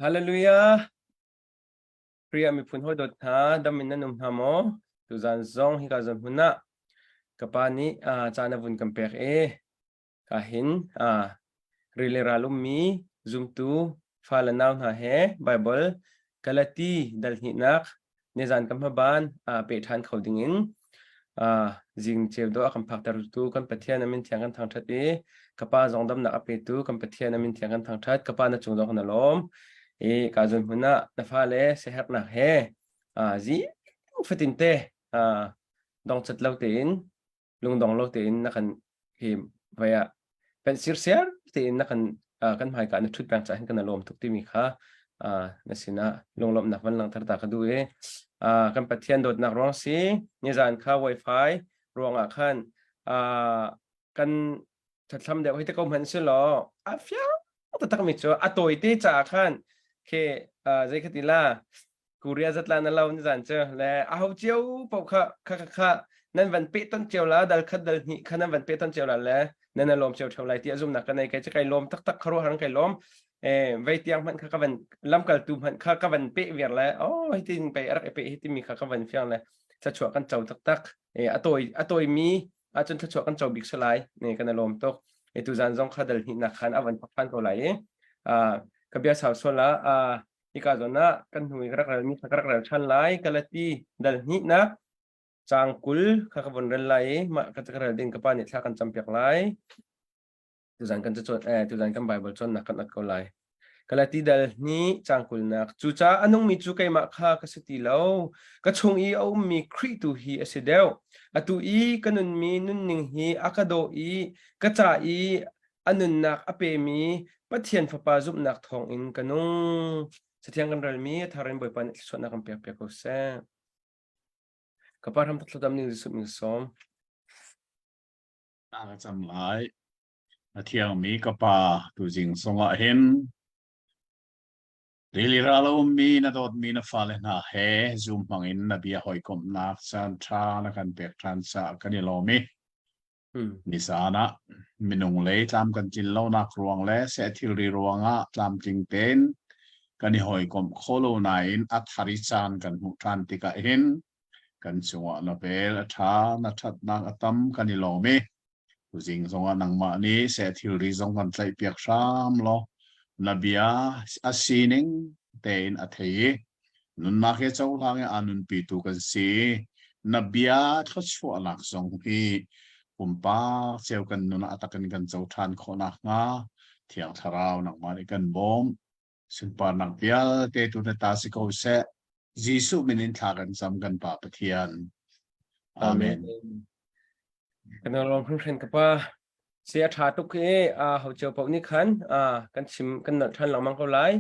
Hallelujah. Khrih miphun hawi dawt hna, dam in nan um hna maw? Tuzan zong hika zawn hmun ah ka pa nih caan a vun kan pek i ka hin rili ral ummi zumtu fa le nau hna he Bible Galati dal hnihnak nizan kan hmaban pe ṭhan kho dingin zing ceu dawh a kan phaktertu kan Pathian a min thiang kan thangṭhat i ka pa zong damnak a petu kan Pathian a min thiang kan thangṭhat. Ka pa na cung zong kan lawm i ka zun hmun ah na fale siaherhnak he zing fatin te dongcat lo tein lungdong lo tein na kan hi vai ah pen sirsiar tein na kan kan hmaika na ṭhut peng caah hin kan lawm tuk timi kha na sinah lunglawmhnak van langhter ta ka duh i kan Pathian dawtnak ruang si nizan kha wifi ruangah khan kan thathlam deuh hei te ko hmanh si law a fiang taktak mi cu a tawi te caah khan khi zei kha ti la Korea zatla na lo ni zan cu le a ho cio paoh kha kha kha kha nan van pe ton cio la dal khat dal hnih kha nan van pe ton cio la le nan na lawm cio theo lai ti a zumnak ka nei kai kai lawm taktak kharu harang kai lawm eh vei tiang hmanh kha ka van lamkaltu hmanh kha ka van pe viar le oh hi tin pe rak pe hi timi kha ka van fiang le thluachuah kan co taktak eh a tawi a tawi mi ahcun thluachuah kan co bik salai ne kan lawm tuk e tu zan zong kha dal hnih nak khan a van phan ko lai i ka bia sau sual ah Hika zawn ah kan hnu i ka rak relmi kha ka rak rel ṭhan lai. Galati dal hnihnak caang 20 kha ka vun rel lai i mah ka ka rel ding ka pa nih thla kan campiak lai. Tuzan kan cacawn eh tuzan kan Bible cawnnak kan at ko lai. Galati dal hnih caang kulnak. Cucaah a nungmi cu keimah kha ka si ti lo. Ka chung i a ummi Khrih tu hi a si deuh. Atu i ka nunmi nunning hi a ka daw i ka ca i a nunnak a pemi Pathian Fapa zumhnak thawngin ka nung. Cathiang kan relmi a thar in Bawipa nih thluachuahnak kan pek piak ko seh. Ka pa hram thlacam ning Jesuh min sawm. Ta ka cam lai. A thiangmi ka pa tuzing sungah hin rili ral a ummi na dawtmi na fale hna he Zoom hmangin na bia hawikomhnak caan ṭha na kan pek ṭhan caah kan i lawm i Nizaan ah minung lei tlam kan tlin lonak ruang le seh thilri ruangah tlamtling tein kan i hawikomh kho lo nain a thar i caan kan hmuh ṭhan tikah hin kan cungah na vel a ṭha, na ṭhatnak a tam kan i lawm i tuzing zongah nangmah nih seh thilri zong kan tlaihpiak hram law na bia a sining tein a thei i Nunnak hi cohlang i aa nunpitu kan si. Na bia thluachuahnak zong hi pumpak cio kan nun ah a tak in kan co ṭhan khawh nakhnga Thiang Thlarau nangmah nih kan bawm. Sunparnak vialte tu na ta si ko seh. Jesuh min in thla kan cam kan Pa Pathian. Amen. Amen. Kan lawm hringhran ka pa. Si a ṭha tuk i ho cio paoh nih khan kan chim kan nolh ṭhan lengmang ko lai.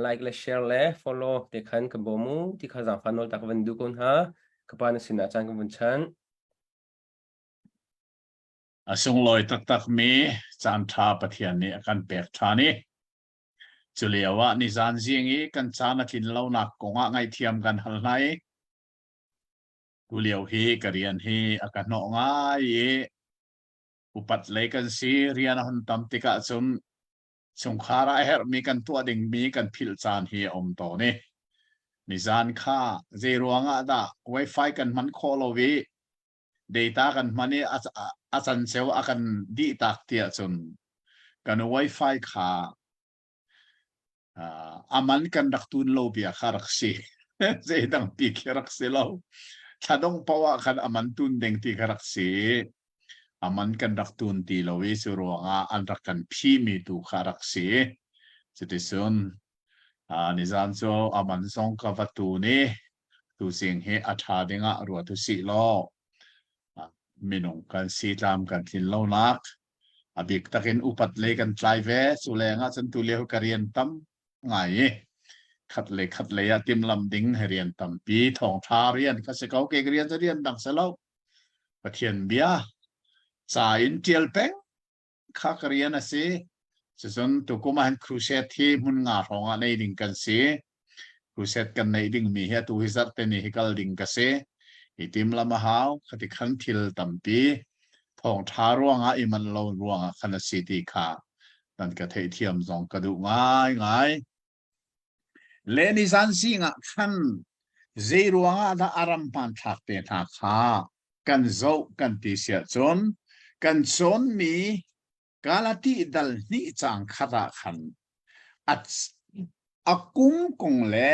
Like le share le follow te khan ka bawm u ti kha zaangfah nawl ta ka van duh ko hna. Ka pa na sinah caan ka vun chan. A sunglawi taktakmi caan ṭha Pathian nih a kan pek ṭhan i cu lio ah nizan zing i kan caan a tlin lonak kong ah ngaihthiam kan hal hna i tulio hi ka rian hi a ka hnawh ngai i upat lei kan si rian a hun tam tikah cun chungkhar ah a herhmi kan tuah dingmi kan philh caan hi a um tawn i nizan kha zei ruangah dah wifi kan hman khawh lo i data kan hman i a canceu a kan dih tak tiah cun kan wifi kha a man kan rak tun lo bia kha rak si zeidang ti khi rak si lo thladong poah khan a man tun ding ti kha rak si a man kan rak tun ti lo i cu ruangah an rak kan phi mi tu kha rak si cuticun nizan cu a man zong ka va tun i tuzing hi a ṭha dingah ruat usih law minung kan si tlam kan tlin lonak A bik takin upat lei kan tlai ve. Cu lengah cun tulio ka rian tam ngai i khat le khat lei ah timhlamh ding rian tampi thawngṭha rian kha si ko. Kei ka rian cu rian dang si lo. Pathian bia ca in ṭial peng kha ka rian a si. Cucun tukum ah hin crusade hi hmun nga hrawng ah nei ding kan si. Crusade kan neih dingmi hi atu hi zarhte ni hi kal ding ka si. I timlam a hau. Khati khan thil tampi. Thawngṭha ruangah i manh lo ruangah khan a si ti kha nan ka theihthiam zong ka duh ngaingai. Le nizan zing ah khan zei ruangah dah a ram hmanthlak te hna kha kan zoh kan ti siah cun kan cawnmi Galati dal hnih caang khat ah khan a, a kum kong le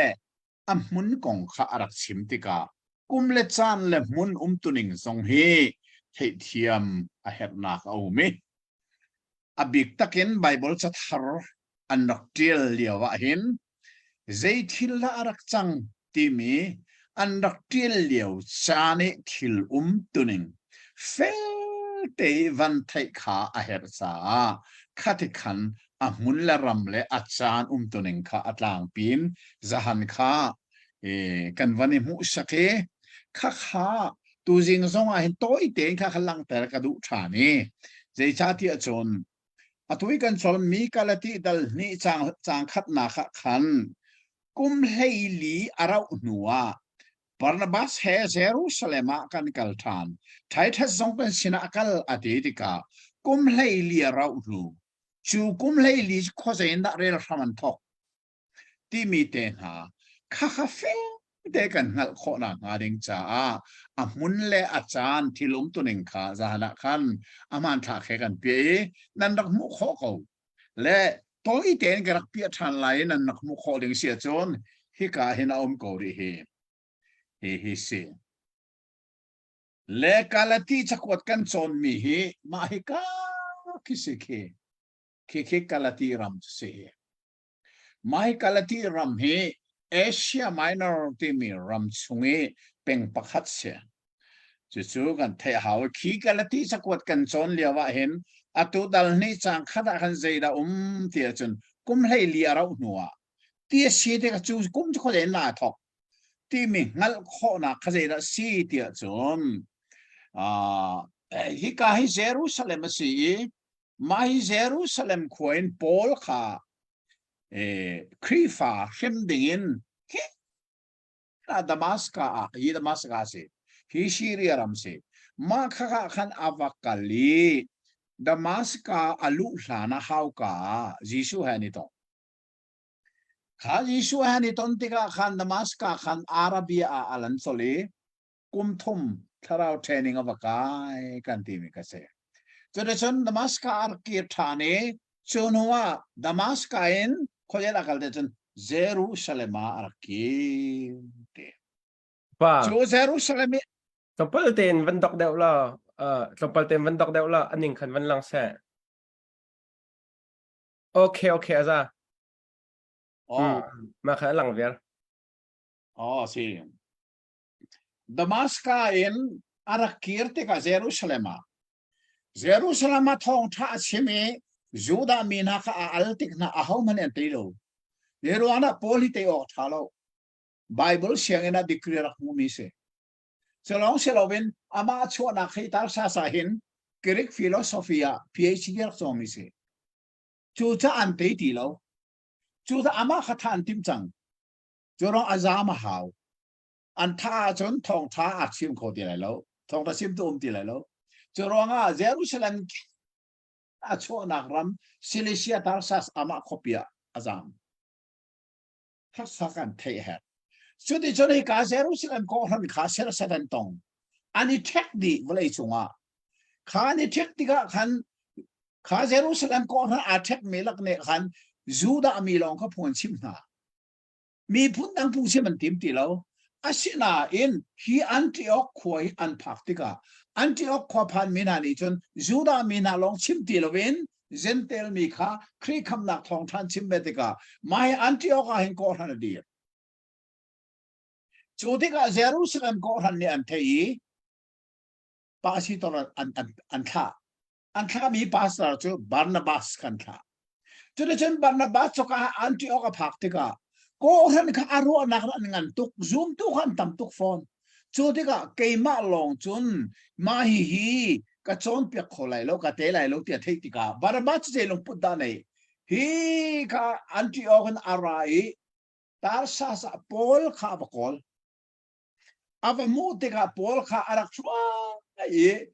a hmun kong kha a rak chim tikah kum le caan le hmun umtuning zong hi theihthiam a herhnak a um i a bik takin Baibal cathar an rak ṭial lio ah hin zei thil dah a rak cang timi an rak ṭial lio caan i thil umtuning felte i van theih kha a herh caah khati khan a hmun le ram le a caan umtuning kha a tlangpi in zahan kha kan van i hmuhsak i khakha tuzing zong ah hin tawi tein kha kha langhter ka duh ṭhan i zeicahtiah cun atu i kan cawnmi Galati dal hnih caang caang khatnak ah khan kum 14 a rauh hnu ah Barnabas he Jerusalem ah kan kal ṭhan. Titus zong kan sinah a kal a ti tikah kum 14 a rauh hnu cu kum 14 cu khuazei in dah rel hram an thawk timi te hna khakha fekte kan hngalh khawhnak hnga ding caah a hmun le a caan thil umtuning kha zahan ah khan a hmanthlak he kan piah i nan rak hmuh khawh ko le tawi tein ka rak piah ṭhan lai i nan rak hmuh khawh ding si ahcun hika hin a um ko rih hi hi hi si le Galati cakuat kan cawnmi hi mah hi ka khi si khi khi khi Galati ram cu si hi Mah hi Galati ram hi Asia Minor timi ram chung i peng pakhat si. Cucu kan theih hau i khi Galati cakuat kan cawn lio ah hin atu dal hnih caang khat ah khan zeidah um ti ahcun kum 14 a rauh hnu ah ti a si tikah cu kum cu khuazei in dah aa thawk timi hngalh khawhnak kha zeidah si ti ahcun uh, hika hi Jerusalem a si i Mah hi Jerusalem khua in Paul kha eh, Khrihfa hrem dingin hi Damascus ah hi Damascus si hi Syria ram si mah kha kha khan a va kal i Damascus a luh hlan ah hauka ah Jesuh he an i tong. Kha Jesuh he an i ton tikah khan Damascus khan Arabia ah a lan colh i kum thum thlarau training a va kai kan timi ka si. Cuticun Damascus a rak kir ṭhan i cu hnu ah Damascus in khuazei a kal te cun Jerusalem ah a rak kir ti. Pa. Cu Jerusalem i tlawmpal tein van dok deuh la uh, tlawmpal tein van dok deuh la aning khan van lang seh. Okay, okay, aza. Oh. Hmm, ma kha lang viar. Oh, si. Damascus in a rak kir tikah Jerusalem ah Jerusalem ah thawngṭha a chim i Judah mi hna kha a al tik hna ahohmanh an tei lo. Hi ruangah Paul hi tei awk ṭha lo. Bible sianginn ah degree rak hmumi si. Culawng si loin amah chuahnak hei Tarsas ah hin Greek philosophy ah PhD rak cawngmi si. Cucaah an tei ti lo. Cucaah amah kha thah an timh cang. Cu ruang a zaam a hau. An thah ahcun thawngṭha aa chim kho ti lai lo. Thawngṭha chimtu um ti lai lo. Cu ruangah Jerusalem a chuahnak ram Cilicia Tarsus amah khuapi ah a zaam. Taksa kan theih herh. Cuticun hika Jerusalem kawhhran kha serhsat an tong. An i ṭhek dih vawlei cungah. Kha an i ṭhek tikah khan kha Jerusalem kawhhran aa ṭhekmi lak nih khan Judah mi lawng kha phung an chimh hna. Miphun dang phungchim an tim ti lo. Asinain hi Antioch khua hi an phak tikah Antioch khua phan mi hna nih cun Judah mi hna lawng chim ti loin Jentail mi kha Khrih khamnak thawngṭha chim ve tikah mah hi Antioch ah hin kawhhran a dir. Cu tikah Jerusalem kawhhran nih an theih i pastor an, an, an thlah. An thlahmi pastor cu Barnabas kan thlah. Cuticun Barnabas cu ka Antioch a phak tikah kawhhran kha a ruahnak an ngan tuk, zumtu kha an tam tuk fawn. Cu tikah keimah lawng cun mah hihi ka cawnpiak kho lai lo, ka te lai lo tiah theih tikah Barnabas cu zei lungput dah nei? Hi kha Antioch in a ra i Tarsas ah Paul kha a va kawl. A va hmuh tikah Paul kha a rak hruai i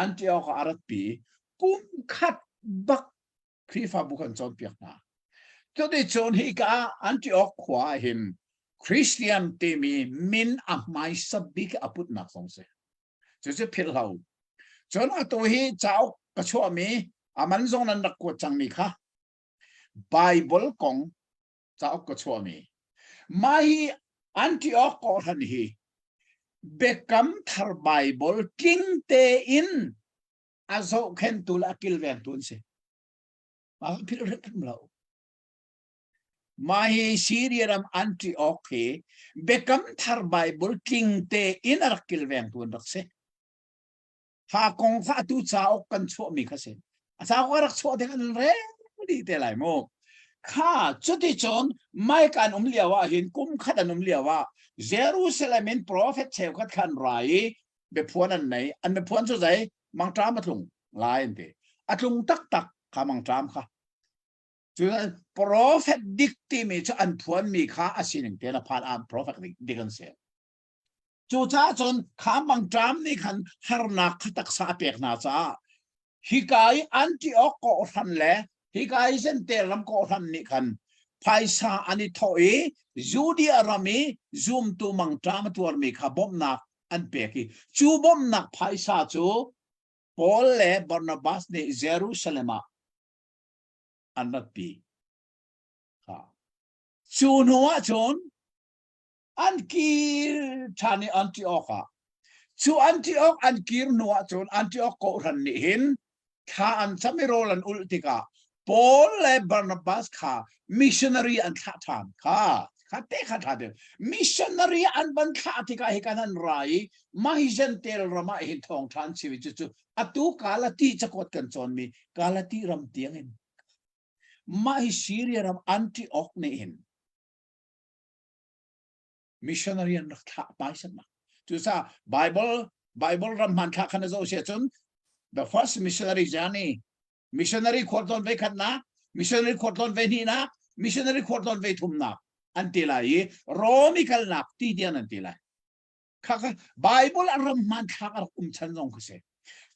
Antioch ah a ratpi. Kum khat bak Khrihfabu kan cawnpiak hna. Cuticun hika Antioch khua ah hin Christian timi min a hmaisa bik a putnak zong si. Cucu philh lo. Cun atu hi cauk ka chuahmi a man zong nan rak kuat cangmi kha Bible kong cauk ka chuahmi. Mah hi Antioch kawhhran hi Biakam Thar Bible tling tein a zohkhenhtu le a kilvengtu an si. Mah philh hrim lo. Mah hi Syria ram Antioch hi Biakam Thar Bible tling tein a rak kilvengtu an rak si. Kha kong kha atu cauk kan chuahmi kha si. A cauk a rak chuah tik an rel dih te lai mu. Kha cuticun Mike an um lio ah hin kum khat an um lio ah Jerusalem in prophet cheukhat khan ra i biaphuan an nei. An biaphuan cu zei? Mangṭam a tlung lai an ti. A tlung taktak kha mangṭam kha. Cu prophet dik timi cu an phuanmi kha a sining te na phan ah prophet dik an si. Cucaah cun kha mangṭam nih khan harnak kha taksa a pek hna caah hika i Antioch kawhhran le hika i Jentail ram kawhhran nih khan phaisa an i thawh i Judea ram i zumtu mangṭam a tuarmi kha bawmhnak an pek i cu bawmhnak phaisa cu Paul le Barnabas nih Jerusalem ah an ratpi. Cu hnu ah cun an kir ṭhan i Antioch ah cu Antioch an kir hnu ah cun Antioch kawhhran nih hin thla an cam i rawl an ulh tikah Paul le Barnabas kha missionary an thlah ṭhan kha kha te kha ṭha te missionary an van thlah tikah hi kan an ra i mah hi Jentail ram ah hin thawngṭha an chim i cucu atu Galati cakuat kan cawnmi Galati ram tiangin mah hi Syria ram Antioch nih hin missionary an rak thlah paisatnak cucaah Bible Bible ram hmanthlak khan a zoh si ahcun the first missionary journey missionary khualtlawn ve khatnak missionary khualtlawn ve hnihnak missionary khualtlawn ve thumnak an ti lai i Rom i kalnak ti tiang an ti lai kha kha Bible a ram hmanthlak a rak um chan zong kha si.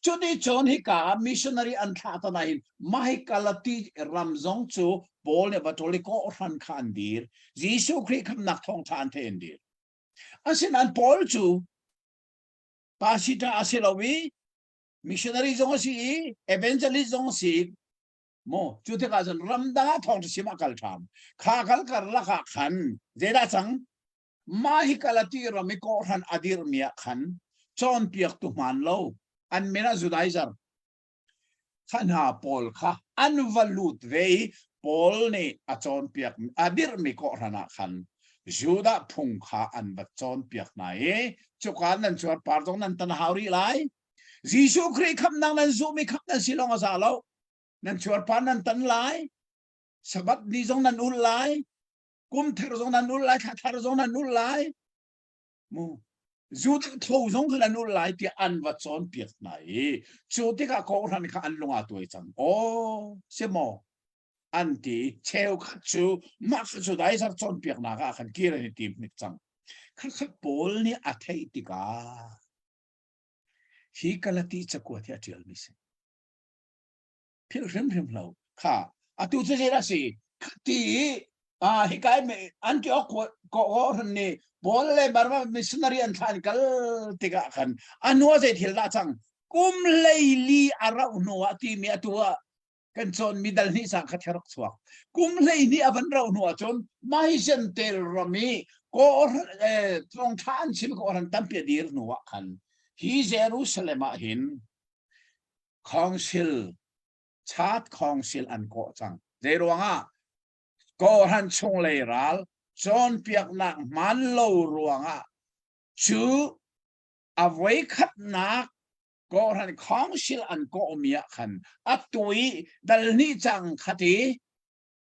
Cuti cun hika ah missionary an thlah ta nain mah hi Galati ram zong cu Paul nih va ṭawl i kawhhran kha an dir. Jesuh Khrih khamnak thawngṭha an theih an dir. Asinain Paul cu pastor a si lo i missionary zong a si i evangelist zong a si maw cu tikah cun ramdang ah thawngṭha chim a kal ṭhan. Kha kal karlak ah khan zeidah cang? Mah hi Galati ram i kawhhran a dirhmi ah khan cawnpiaktu hmaan lo an min ah Judaizer kha hna pawl kha an va lut ve i Paul nih a cawnpiak a dirhmi kawhhran ah khan Judah phung kha an va cawnpiak hna i cuka nan cuarpar zong nan tan hau rih lai. Jesuh Khrih khamhnak nan zumh i khamh nan si lawng a za lo. Nan cuarpar nan tan lai. Sabbath ni zong nan ul lai. Kum thar zong nan ul lai thla thar zong nan ul lai mu zu tho zong kha nan ul lai tiah an va cawnpiak hna i cu tikah kawhhran kha an lung aa tuai cang aw si maw an ti cheukhat cu mah kha cu daizar cawnpiaknak ah khan kir an i tim hnik cang khakha Paul nih a theih tikah hi Galati cakuat hi a ṭialmi si philh hrimhrim lo kha atu cu zeidah si ti i hika Antioch ko nih Paul le Barnabas missionary an thlah an kal tikah khan a hnu ah zei thil dah cang kum hleili a rauh hnu ah timi atu ah kan cawn mi dal hnih sang kha rak chuak kum 12 a van rauh hnu ah cun mai Jentail ram i ko thawngṭha an chim ko ran tampi a dir hnu ah khan hi Jerusalem ah hin Council chat council an kawh cang. Zei ruangah kawhhran chunglei ral cawnpiaknak hmaan lo ruangah cu a voikhatnak kawhhran council an kawhmi ah khan a tu i dal hnih cang khat i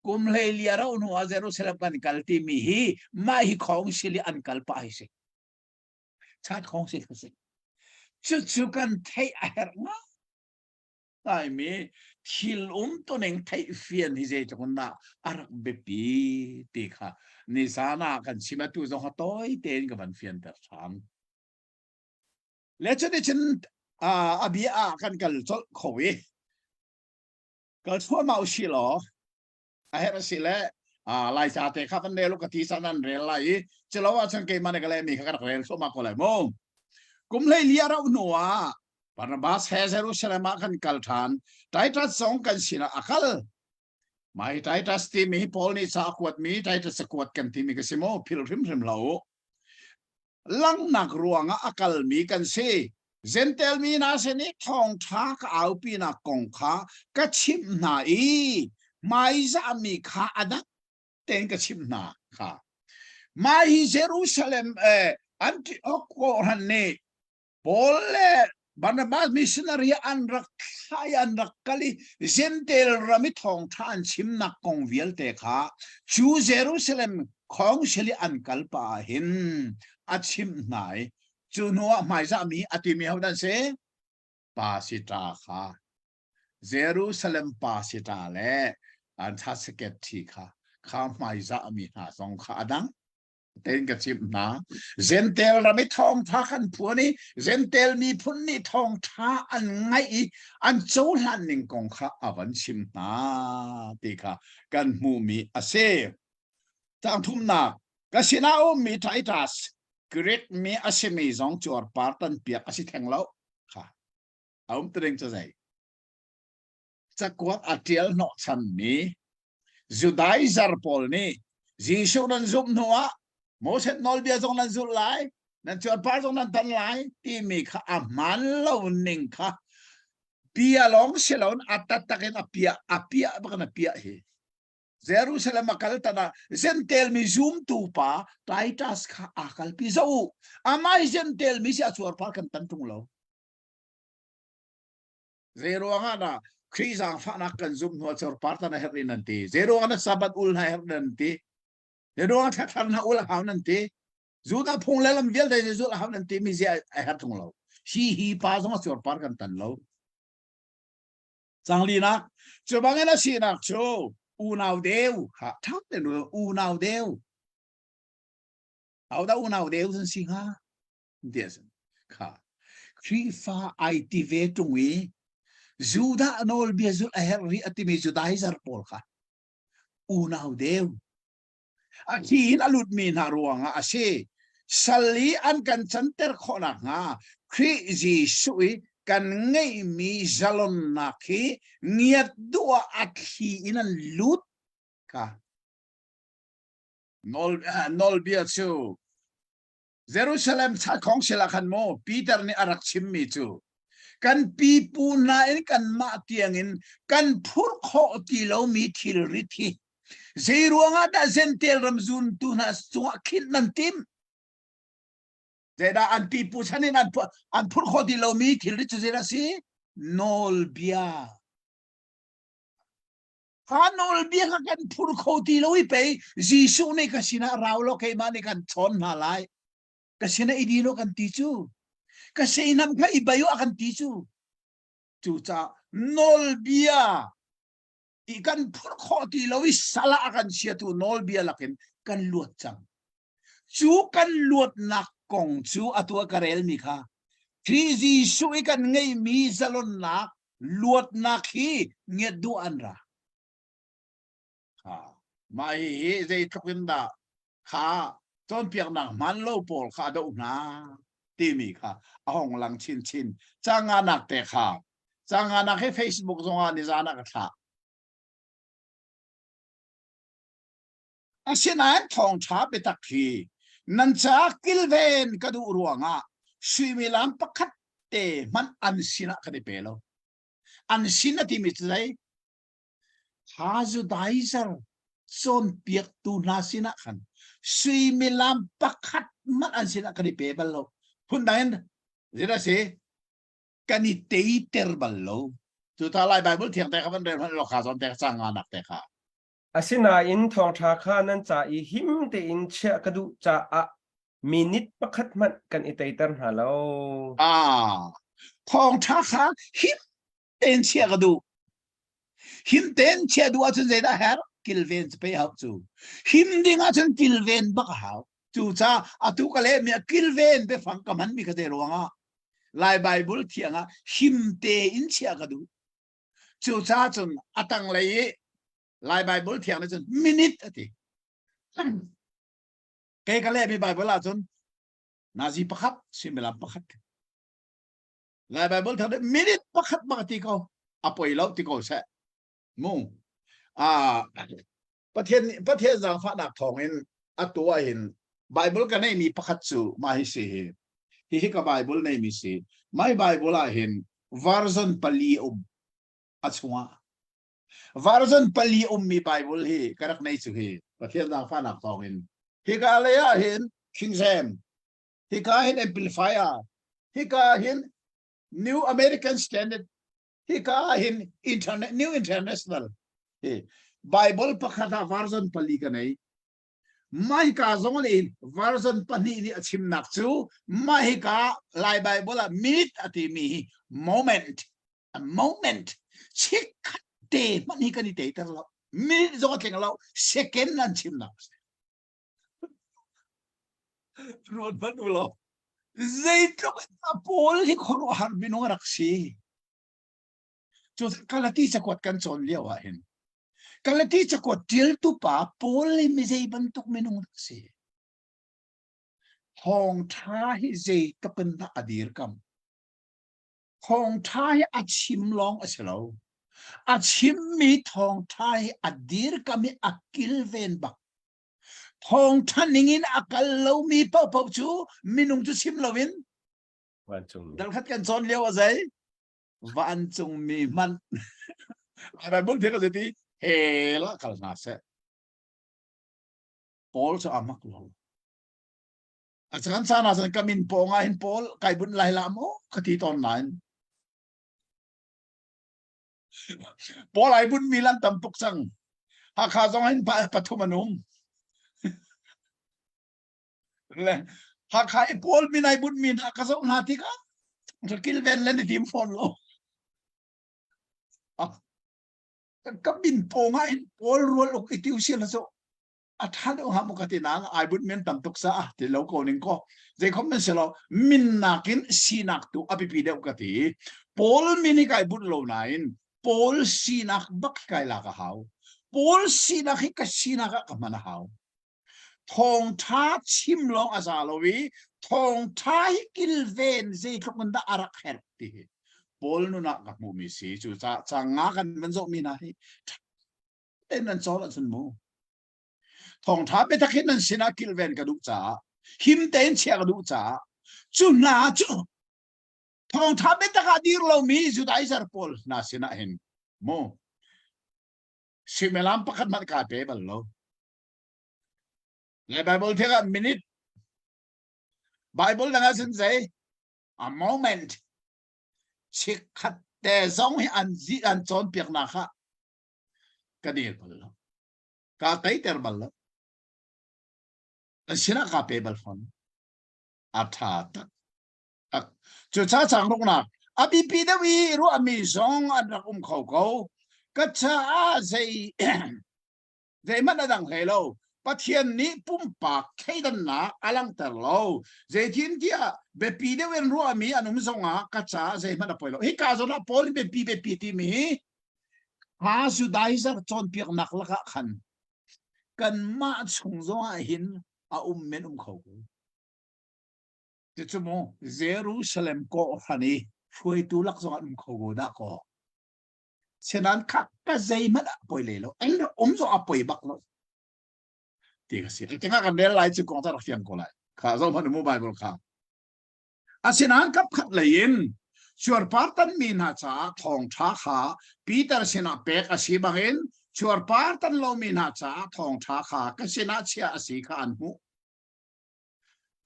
kum hleili a rauh hnu ah Jerusalem kan kal timi hi mah hi council i an kal pah hi si. Chat council kha si. Cucu kan theih a herh ngaimi thil umtuning theihfian hi zeitluk in dah a rak biapi ti kha nizan ah kan chim atu zong a tawi tein ka van fianter ṭhan. Le cuticun A bia ah kan kal colh kho i kal thluahmah usih law a herh a si le Laica te kha van rel u ka ti cang nan rel lai i cilo ahcun keimah nih ka lehmi kha ka rak rel thluahmah ko lai mu. Kum 14 a rauh hnu ah Barnabas he Jerusalem ah kan kal ṭhan. Titus zong kan sinah a kal. Mai Titus timi hi Paul nih ca a kuatmi Titus a kuat kan timi ka si mu philh hrimhrim hlah u. Langhnak ruangah a kalmi kan si. Jentail mi hna sin i thawngṭha ka aupinak kong kha ka chimh hna i hmaizahmi kha a dang tein ka chimh hna kha. Mah hi Jerusalem eh, Antioch kawhhran nih Paul le Barnabas missionary an rak thlah i an rak kal i Jentail ram i thawngṭha an chimnak kong vialte kha cu Jerusalem council i an kal pah ah hin a chimh hna i cu hnu ah hmaizahmi a timi ho dan si? Pasita kha Jerusalem pasita le an secretary kha kha hmaizahmi hna zong kha a dang tein ka chimh hna. Jentail ram i thawngṭha kan phuan i Jentail miphun nih thawngṭha an ngaih i an cohlan ning kong kha a van chim hna ti kha kan hmuhmi a si. Caang thumnak, ka sinah a ummi Titus, Greek mi a simi zong cuarpar tanpiak a si theng lo kha a um tiring cu zei cakuat a ṭial hnawhchanmi Judaizer pawl nih Jesuh nan zumh hnuah Moses nawlbia zong nan zulh lai, nan cuarpar zong nan tan lai timi kha a hmaan lo ning kha bia lawng si loin a taktak in a piah a piah bak in a piah hi. Jerusalem a kal tan ah Jentail mi zumtu pa Titus kha aa kalpi zo u. Amah hi Jentail mi si a cuarpar kan tan ṭung lo. Zei ruangah dah Khrih zaangfahnak kan zumh hnu ah cuarpar tan a herh in nan ti. Zei ruangah dah Sabbath ul hna herh nan ti. Zei ruangah thlathar hna ul a hau nan ti. Judah phung le lam vialte zulh a hau nan ti mi zia a herh ṭung lo. Hi hi pa zong a cuarpar kan tan lo. Canglinak cu bangin a sinak cu unau deu kha ṭha tein unau deu. Ahodah unau deu an si hnga? Ti a si. Kha Khrihfa ai ti ve ṭung i Judah nawlbia zulh a herh rih a timi Judaizer pawl kha unau deu a thi in a lutmi hna ruangah a si. Sal i an kan canter khawh nakhnga Khrih Jesuh i kan ngeihmi zalonnak hi ngiat duh ah a thli in an lut kha. Nawl, nawlbia cu Jerusalem council ah khan maw Peter nih a rak chimmi cu kan pipu hna in kanmah tiangin kan phurh khawh ti lomi thilrit hi zei ruangah dah Jentail ram zuntu hna cungah khinh nan timh? Zeidah an pipu chan in an phurh khawh ti lomi thilrit cu zeidah a si? Nawlbia. Kha nawlbia kha kan phur kho ti lo i pei Jesuh nih ka sinah rau law keimah nih kan chawn hna lai. Ka sinah i din u kan ti cu. Ka seinam kha i bai u a kan ti cu. Cucaah nawlbia i kan phur khawh ti lo i sal ah a kan chiatu nawlbia lakin kan luat cang. Cu kan luatnak kong cu atu ah ka relmi kha Khrih Jesuh i kan ngeihmi zalonnak luatnak hi ngiat duh an ra. Kha mah hihi zeitluk in dah kha cawnpiaknak hmaan lo pawl kha a doh hna timi kha a hong lang chinchin. Canganak te kha canganak hi Facebook zongah nizan ah ka thlah. Asinain thawngṭha biatak hi nan caah kilven ka duh ruangah suimilam pakhat te hmanh an sinah kan i pe lo. An sin a timi cu zei? Kha Judaizer cawnpiaktu hna sinah khan suimilam pakhat hmanh an sinah kan i pe bal lo. Phundang in zeidah a si? Kan i teiter bal lo. Cu ta Lai Bible thiang te kha van rel hmanh law kha zawn te kha cang nga nak te kha. Asinain thawngṭha kha nan ca i him tein chiah ka duh caah minute pakhat hmanh kan i teiter hna lo. Ah, thawngṭha kha him tein chiah ka duh. Him tein chiah duh ahcun zeidah a herh? Kilven cu pei hau cu. Him ding ahcun kilven bak a hau. Cucaah atu ka lehmi ah kilven biafang ka hmanmi kha zei ruangah? Lai Bible thiang ah him tein chiah ka duh. Cucaah cun a tanglei i Lai Bible thiang nih cun minute a ti. Kei ka lehmi Bible ahcun nazi pakhat suimilam pakhat. Lai Bible thiang nih minute pakhat bak a ti ko. A poi lo ti ko seh. Mu. Ah Pathian Pathian zaangfahnak thawngin atu ah hin Bible ka neihmi pakhat cu mah hi si hi. Hihi ka Bible neihmi si. My Bible ah hin version pali um a chungah. Version pali ummi Bible hi ka rak nei cu hi Pathian zaangfahnak thawngin. Hika lei ah hin King James, hika hin Amplifier, hika hin New American Standard, hika ah hin internet new international hi bible pakhat ah version pali ka nei mah hika zong nih version pahnih nih a chimnak cu mah hika lai bible ah minute a timi hi moment a moment chikkhat te hmanh hi kan i teiter lo minute zong a tling lo second an chimnak Ruat hmanh u law zeitluk in dah Paul hi khuaruahhar minung a rak si. Cu Galati cakuat kan cawn lio ah hin Galati cakuat ṭialtu pa Paul hi mi zei bantuk minung rak si. Thawngṭha hi zeitluk in dah a dirkamh. Thawngṭha hi a chim lawng a si lo. A chimmi thawngṭha hi a dirkamh i a kilven bak. Thawngṭha ningin a kal lomi paohpaoh cu minung cu chim loin Vancungmi. Dalkhat kan cawn lio a zei? Vancungmi hmanh. Bible thil a ti hell ah kal hna seh. Paul cu a mak lo. A caan caan ah cun ka min pawng ah hin Paul kai bunh lai la maw ka ti tawn nain. Paul ai bunh mi lan tam tuk cang. Hakha zong hin pathum an um. Le Hakha i Paul min ai bunh mi hna ka zoh hna tikah kilven le ni tim fawn lo. Ka min pawng ah hin Paul rual uk i tiu sia la cu a ṭha deuh hnga maw ka ti nain ai bunh men tam tuk caah ti lo ko ning kaw zeikhom nan si lo min nakin sinak tu a biapi deuh ka ti Paul min hi kai bunh lo nain Paul sinak bak hi kai lak a hau Paul sinak hi ka sinak ah ka hman a hau thawngṭha chim lawng a za lo i thawngṭha hi kilven zeitluk in dah a rak herh ti hi Paul nun ah ka hmuhmi si cu ca nga kan van zohmi hna hi tein nan cawl ahcun mu thawngṭha biatak hi nan sinah kilven ka duh caah him tein chiah ka duh caah cu hna cu thawngṭha biatak ah dir lomi Judaizer pawl hna sinah hin mu suimilam pakhat hmanh kaa pe bal lo le Bible thek ah minute Bible dang ah cun zei a moment chikkhat te zong hi an zi an cawnpiaknak kha ka dir bal lo ka teiter bal lo an sinah ka pe bal fawn a tha tak tak cu cha chang ruknak a bipi deuh i ruahmi zong an rak um kho ko ka caah zei zeihmanh a dang hlei lo Pathian nih pumpak thleidannak a langhter lo zeitintiah biapi deuh in ruahmi an um zongah ka caah zeihmanh a poi lo hika zawn ah Paul biapi biapi timi hi Kha Judaizer cawnpiaknak lakah khan kanmah chung zongah hin a um men um kho ko. Cucu mu Jerusalem kawhhran i hruaitu lak zongah um kho ko dah kaw. Sinan kha ka zeihmanh ah poi lei lo. An um zong a poi bak lo. Ti ka si. Tengah kan rel lai cu kong ca rak fiang ko lai. Kha zoh hmanh mu Bible kha. Asinain kapkhat lei in cuarpar tanmi hna caah thawngṭha kha Peter sinah pek a si bangin cuarpar tan lomi hna caah thawngṭha kha ka sinah chiah a si kha an hmuh.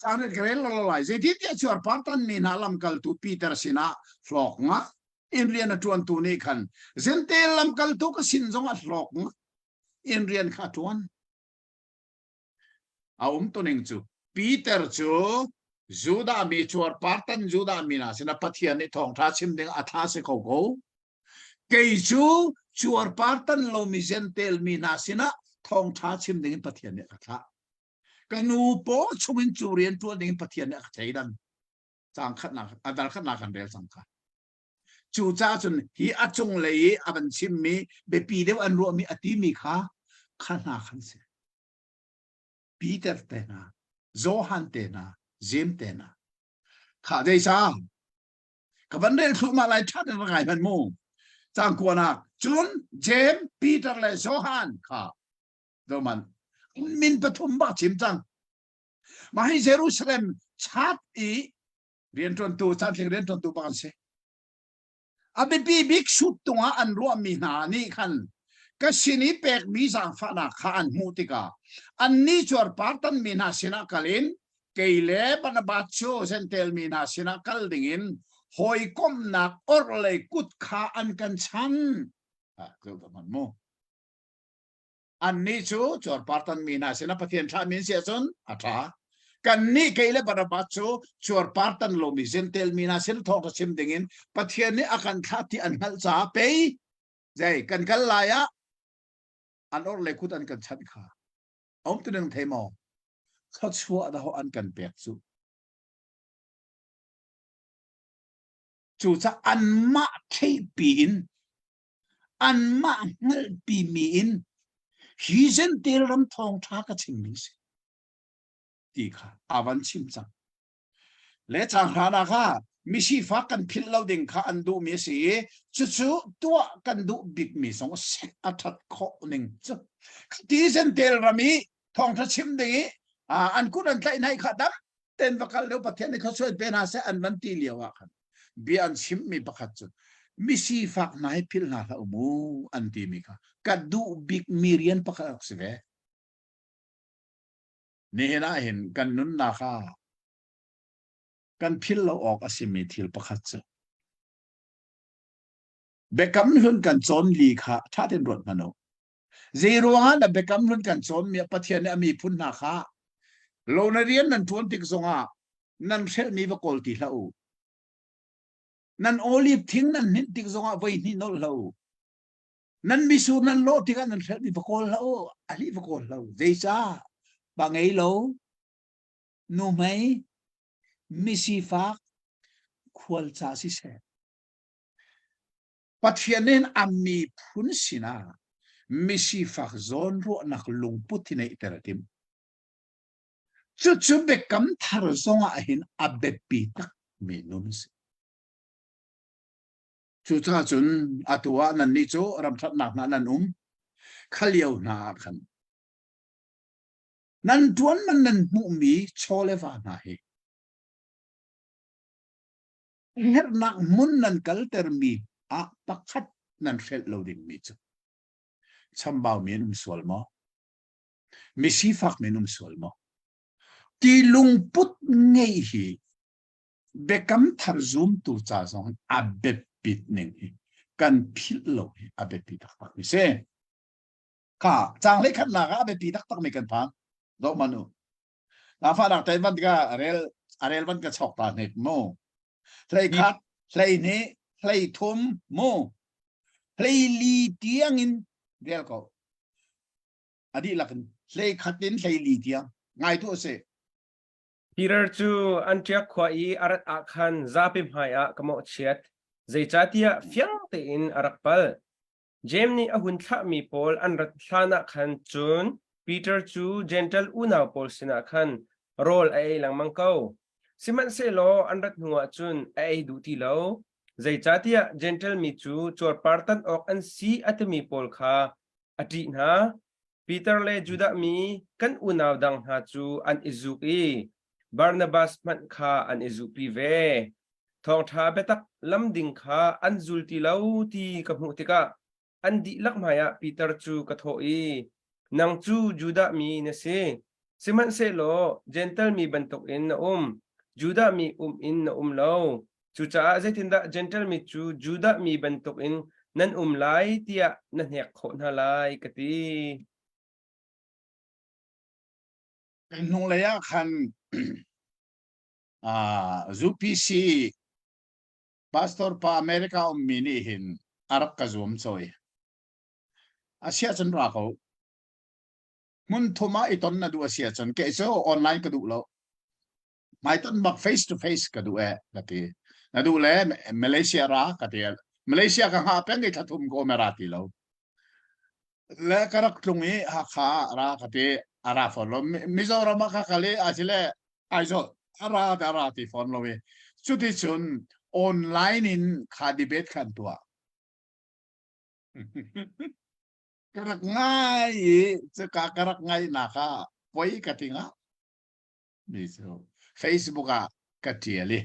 Caan ka rel lo lai. Zeitintiah cuarpar tanmi hna lamkaltu Peter sinah hlawk ngak in rian a ṭuantu nih khan Jentail lamkaltu ka sin zongah hlawk ngak in rian kha a ṭuan. A umtuning cu Peter cu Judah mi cuarpartan Judah mi hna sinah Pathian nih thawngṭha chim ding a thla si kho ko. Kei cu cuarpartan lomi Jentail mi hna sinah thawngṭha chim ding in Pathian nih a ka thlah. Ka nu paw chungin cu rian ṭuan ding in Pathian nih a ka thleidan. Caang khatnak a dal khatnak kan rel cang kha. Cu caah cun hi a cunglei i a van chimmi biapi deuh an ruahmi a timi kha kha hna khan si. Peter te hna, Johan te hna, Jeim te hna. Kha zeicah ka van rel thluahmah lai ṭha tein ngai hmanh mu. Caang kuanak cun Jeim, Peter le Johan kha zohman min pathum bak chim cang. Mah hi Jerusalem chat i rianṭuantu cantling rianṭuantu bak an si. A biapi bik suttung ah an ruahmi hna nih khan ka sin i pekmi zaangfahnak kha an hmuh tikah annih cuarpar tanmi hna sinah kal in kei le Barnabas cu Jentail mi hna sinah kal dingin hawikomhnak orhlei kut kha an kan chan. Ah, mu. Annih cu cuarpartan mi hna sinah Pathian thlahmi an si ahcun a ṭha. Kannih kei le Barnabas cu cuarpartan lomi Jentail mi hna sin thawngṭha chim dingin Pathian nih a kan thlah ti an hngalh caah pei zei kan kal lai ah an orhlei kut an kan chanh kha. A um tu ning thei maw? Thluachuah dah an kan pek cu. Cucaah anmah theihpi in anmah hngalhpimi in hi Jentail ram thawngṭha ka chimmi si ti kha a van chim cang. Le caang hranak ah misifak kan philh lo ding kha an duhmi a si i cucu tuah kan duh bikmi zong a a ṭhat khawh ning cu. Ti Jentail ram i thawngṭha chim ding i an kut an tlaih hna i kha dam ten va kal deuh Pathian nih khuasuan pe hna seh an van ti lio ah khan bia an chimmi pakhat cu misifak hna hi philh hna hlah u mu an timi kha ka duh bikmi rian pakhat rak si ve. Nihin ah hin kan nunnak ah kan philh lo awk a simi thil pakhat cu biakam hlun kan cawn li kha ṭha tein ruat hmanh u. Zei ruangah dah biakam hlun kan cawnmi ah Pathian nih a miphun hna kha lo na rian nan ṭuan tik zongah nan hrelhmi va kawl ti hlah u. Nan olive thing nan hninh tik zongah voi hnih nolh hlah u. Nan misur nan lawh tikah nan hrelhmi va kawl hlah u, a hlih va kawl hlah u. Zeicah? Pa ngei lo, nuhmei, misifak, khual ca siseh. Pathian nih a miphun sinah misifak zawnruahnak lungput hi neihter a timh. Cucu biakam thar zongah hin a biapi takmi nun a si. Cucaah cun atu ah nannih cu ramṭhatnak hna nan um, kha lio hna ah khan nan ṭuan man nan hmuhmi chaw le va hna hi herhnak hmun nan kaltermi ah pakhat nan hrelh lo dingmi cu chambaumi an um sual maw? Misifak mi an um sual maw? Ti lungput ngei hi biakam thar zumtu ca zong a biapit ning hi kan philh lo hi a biapi taktak mi si. Kha caang hlei khatnak ah a biapi taktak mi kan phan. Zoh man u. Lafa te van ka rel a rel van ka chok ta hnek mu. Hlei khat, hlei hnih, hlei thum mu. Hlei li tiang in rel ko. A dihlak in hlei khat in hlei li tiang ngai tu se. Peter cu Antiok khua i a rat ah khan zapi hmaiah ka mawhchiat, zeicahtiah fiang tein a rak palh. Jeim nih a hun thlahmi pawl an rat hlanah khan cun Peter cu Jentail unau pawl sinah khan rawl a ei lengmang ko. Sihmanhsehlaw an rat hnuah cun a ei duh ti lo, zeicahtiah Jentail mi cu cuarpar tan awk an si a timi pawl kha a ṭih hna. Peter le Judah mi kan unau dang hna cu an i zuk i Barnabas hmanh kha an i zuhpi ve. Thawngṭha biatak lam ding kha an zul ti lo ti ka hmuh tikah an dihlak hmaiah Peter cu ka thawh i, Nang cu Judah mi na si, sihmanhsehlaw Jentail mi bantukin na um, Judah mi um in na um lo. Cucaah zeitindah Jentail mi cu Judah mi bantukin nan um lai tiah na hnek khawh hna lai, ka ti. Kan hnunglei ah khan UPC pastor pa America ummi nih hin a rak ka zuam cawi. A siah cun ra ko. Hmun thum ah i ton na duh a si ahcun kei cu online ka duh lo. Hmaiton bak face to face ka duh eh ka ti. Na duh le Malaysia ra ka ti. Malaysia ka hngah peng i thlathum ko me ra ti lo. Le ka rak tlung i Hakha ra ka ti. A ra fawn lo. Mizoram ah ka kal i a si le Aizawl a ra da ra ti fawn lo i. Cuti cun online in kha debate khan tuah. Ka rak ngai i cuka ka rak ngaihnak ah poi ka ti nga. Mi cu Facebook ah ka ṭial i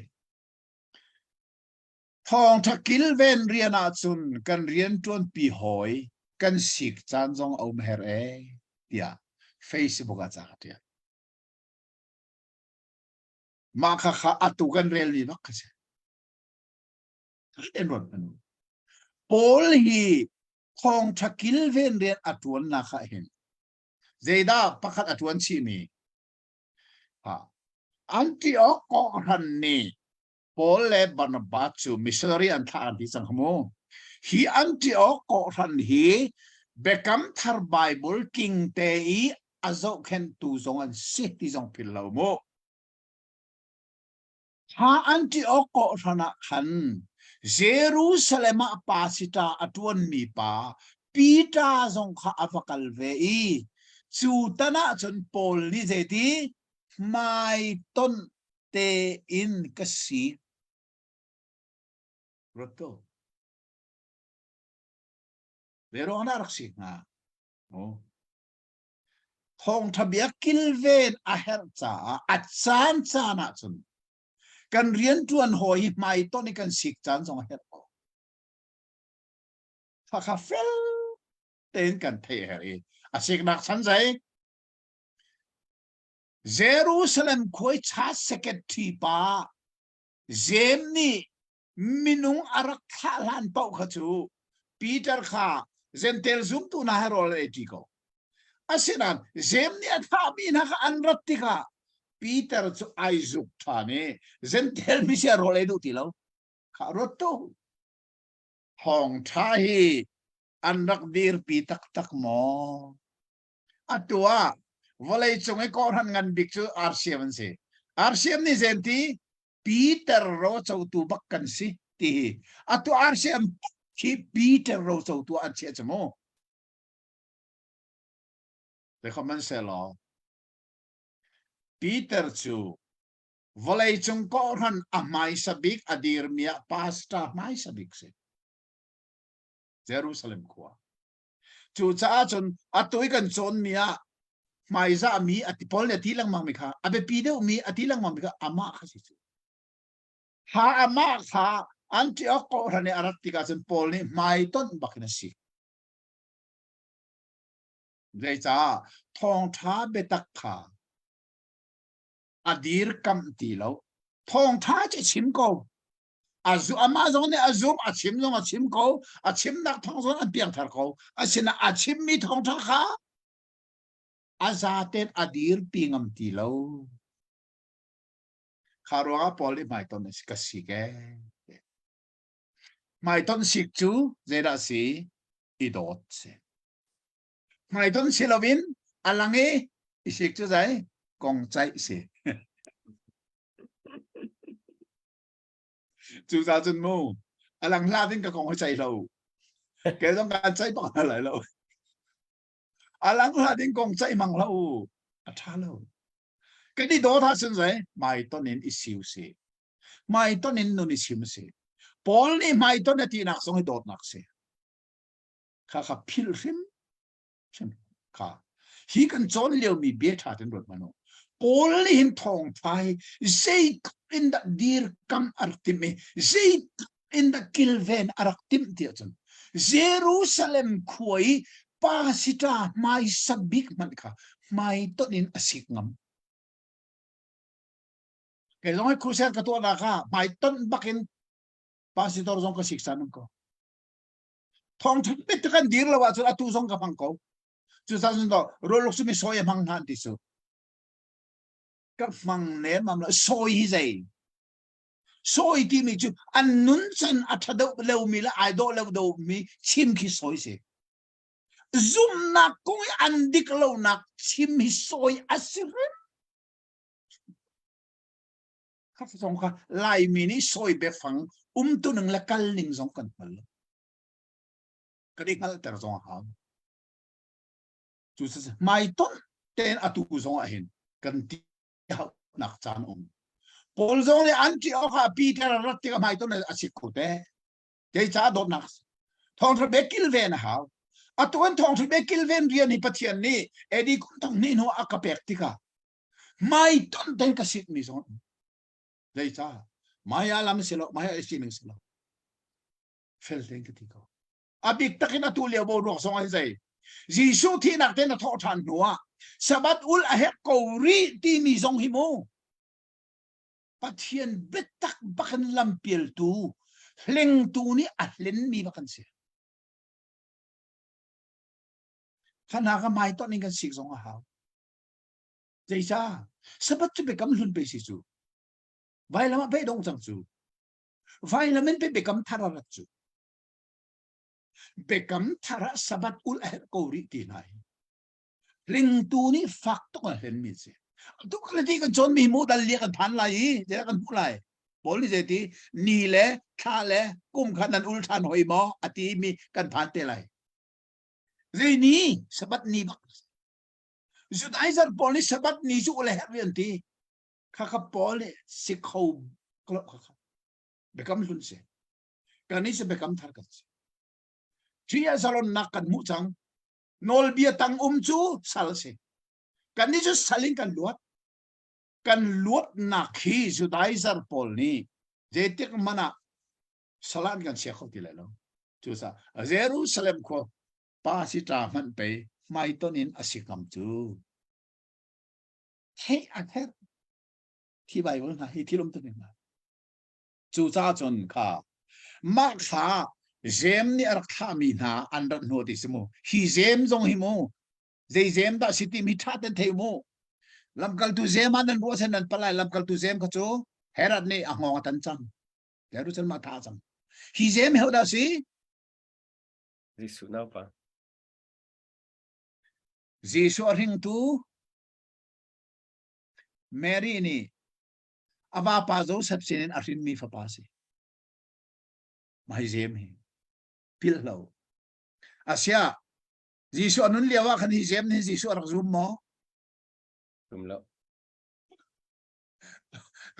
thawngṭha kilven rian ahcun kan rianṭuanpi hawi kan sik caan zong a um her ee tiah Facebook ah ca ka ṭial. Mah kha kha atu kan relmi bak kha si. En ruat hmanh u. Paul hi thawngṭha kilven rian a ṭuannak ah hin zeidah pakhat a ṭuan chihmi? Ha. Antioch kawhhran nih Paul le Barnabas cu missionary an thlah an ti cang kha mu. Hi Antioch kawhhran hi Biakam Thar Bible king te i a zohkhenhtu zong an si ti zong philh lo mu. Kha Antioch kawhhran ah khan Jerusalem ah pasita a ṭuanmi pa Peter zong kha a va kal ve i cu tan ah cun Paul nih zeiti hmaitonh tein ka si. Ruat ko. Ve ruang dah rak si hnga? Oh. Thawngṭha bia kilven a herh caah a caan caan ahcun kan rianṭuan hawi hi hmaitonh i kan sik caan zong a herh ko. Khakha fel tein kan theih a herh i a siknak chan zei? Jerusalem khuai church secretary pa Jeim nih minung a rak thlah hlan paoh kha cu Peter kha Gentel zumtu hna he rawl an eiṭi ko. Asinain Jeim nih a thlahmi hna kha an rat tikah Peter cu ai zuk ṭhan i Gentel mi sia rawl ei duh ti lo. Kha ruat tu. Thawngṭha hi an rak dirpi taktak maw? Atu ah vawleicung i kawhhran ngan bik cu RCM an si. RCM nih zenti Peter rocotu bak kan si ti hi atu RCM khi Peter rocotu an chiah cu mu. Sihmanhsehlaw Peter cu vawleicung kawhhran a hmaisa bik a dirmi ah pastor hmaisa bik si. Jerusalem khua. Cucaah cun atu i kan cawnmi ah hmaizahmi a ti Paul nih a ti lengmang mi kha a biapi deuhmi a ti lengmang mi kha amah kha si cu. Ha amah kha Antioch kawhhran i a rat tikah cun Paul nih hmaitonh bakin a si. Zeicah thawngṭha biatak kha a dirkamh ti lo. Thawngṭha cu chim ko. A zu amah zong nih a zum, a chim zong a chim ko, a chimnak thawng zong an piangthar ko. Asinain a chimmi thawngṭha kha a zaten a dirpi ngam ti lo. Kha ruangah Paul nih hmaitonh ka sik ee. Hmaitonh sik cu zeidah si? I dawt si. Hmaitonh si loin a lang i i sik cu zei? Kong caih si. Cucaah cun mu a lang hlah ding ka kong hi ceih lo. Kei zong kaan ceih bak hna lai lo. A lang hlah ding kong ceih mang hlah u. A ṭha lo. Kan i dawt ahcun zei hmaiton in i siu si. Hmaiton in nun i chim si. Paul nih hmaiton a tinak zong hi dawtnak si. Kha kha philh hrim hrim kha hi kan cawn liomi bia ṭha ten ruat hmanh u. Paul nih hin thawngṭha hi zeitluk in dah dirkam a rak timh i zeitluk in dah kilven a rak timh ti ahcun Jerusalem khua i pasita hmaisa bik hmanh kha hmaitonh in a sik ngam. Kei zong hi crusade ka tuahnak ah hmaitonh bakin pastor zong ka sik san ko. Thawngṭha bit kan dir lo ahcun atu zong ka hmang ko. Cucaah cun rawluk cu mi sawi a hmang hna an ti cu. Ka hmang nem am lo. Sawi hi zei? Sawi timi cu an nuncan a ṭha deuh lomi le ai dawh lo deuhmi chim khi sawi si. Zumhnak kong i an dik lonak chim hi sawi a si hrim. Kha zong kha Laimi nih sawi biafang umtuning le kalning zong kan hngal lo. Kan i hngalhter zong a hau. Cu hmaitonh tein atu zong ah hin kan ti nak caan um. Paul zong nih Antioch ah Peter a rat tikah hmaitonh a sik kho te. Kei caah dawtnak a si. Thawngṭha bia kilven a hau. Atu an thawngṭha bia kilven rian hi Pathian nih AD kum thong hnih hnu a ka pek tikah hmaitonh tein ka sitmi zong um. Zeicah? Maya lam si lo, maya sining si lo. Fel tein ka ti ko. A bik takin atu lio boruak zong ah zei. Jesuh thihnak tein a thawh ṭhan hnu ah Sabbath ul a hek ko rih timi zong hi mu. Pathian biatak bakin lampialtu hlengtu nih a hlenmi bak an si. Khana ka mai ton in kan sik zong a hau. Zeicah? Sabbath cu biakam hlun pe si cu. Vailam ah pe dong cang cu. Vailam in pe biakam thar a rat cu. Biakam thar ah Sabbath ul a herh ko rih ti hna hi. Hlingtu nih fak tuk a hlenmi a si. Atu kan ti kan cawnmi mu dal lia kan phan lai i zei kan hmuh lai. Paul nih zei ti ni le thla le kum kha nan ul ṭhan hoi maw a ti mi kan phan te lai. Zei ni Sabbath ni bak. Judaizer pawl nih Sabbath ni cu ul a herh an ti. Kha kha Paul nih si kho kha kha biakam hlun si. Kan nih si biakam thar kan si. Ṭhi ah zalonnak kan hmuh cang. Nawlbia tang um cu sal si. Kannih cu sal in kan luat. Kan luatnak hi Judaizer pawl nih zeitik hmanh ah sal ah an kan chia kho ti lai lo. Cucaah Jerusalem khua pa si ṭa hmanh pei hmaiton in a si ngam cu. Theih a herh. Hi Bible hna hi thil um tu hna. Cucaah cun kha mah kha Jeim nih a rak thlahmi hna an rat hnu ti si mu. Hi Jeim zong hi mu zei Jeim dah si timi ṭha ten thei mu. Lamkaltu Jeim ah nan ruah sen nan palai lamkaltu Jeim kha cu Herod nih a hngawng a tan cang. Jerusalem ah thah cang. Hi Jeim ho dah si? Jesuh naupa. Jesuh a hringtu Mary nih a vapa Joseph sinin a hrinmi fapa a si. Mah hi Jeim hi philh lo. Asia Jesuh a nun lio ah khan hi Jeim nih Jesuh a rak zum maw? Zum lo.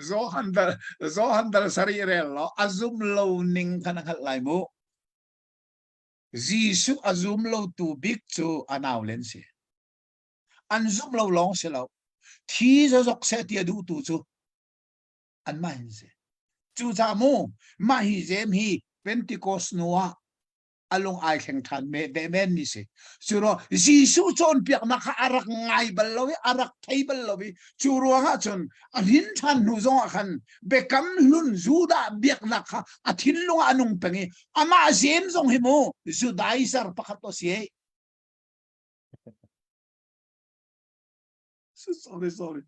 Johan dal Johan dal sarih rel lo a zum lo ning khan a hngalh lai mu. Jesuh a zum lo tu bik cu a nau len si. An zumh lo lawng si lo. Thi zazok seh ti a duhtu cu anmah hin si. Cucaah mu mah hi Jeim hi Pentecost hnu ah a lung ai thleng ṭhan me ve men mi si. Cu ro Jesuh cawnpiaknak kha a rak ngai bal lo i a rak thei bal lo i cu ruangah cun a hrin ṭhan hnu zongah khan biakam hlun Judah biaknak kha a thinlung ah a nung peng i amah Jeim zong hi mu Judaizer pakhat a si. Sorry, sorry.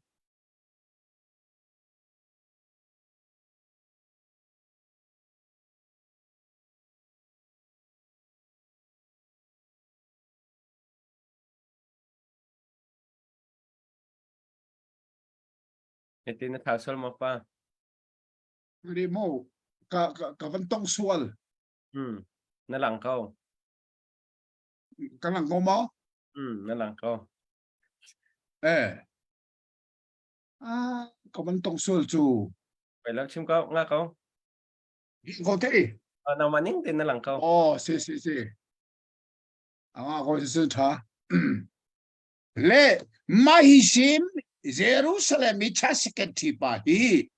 Ete na thau sual maw pa? Ri mo ka ka ka van tong sual. Hmm. Na lang ko. Ka lang ko maw? Hmm, na lang ko. Eh. Ah, ka van tong sual cu. Pai lo chim ko, nga ko. Ko te. Ah, nangmah ning tein na lang ko. Oh, si si si. Anga ko si si tha. Le mahisim Jerusalem i chasikhet thi pa hi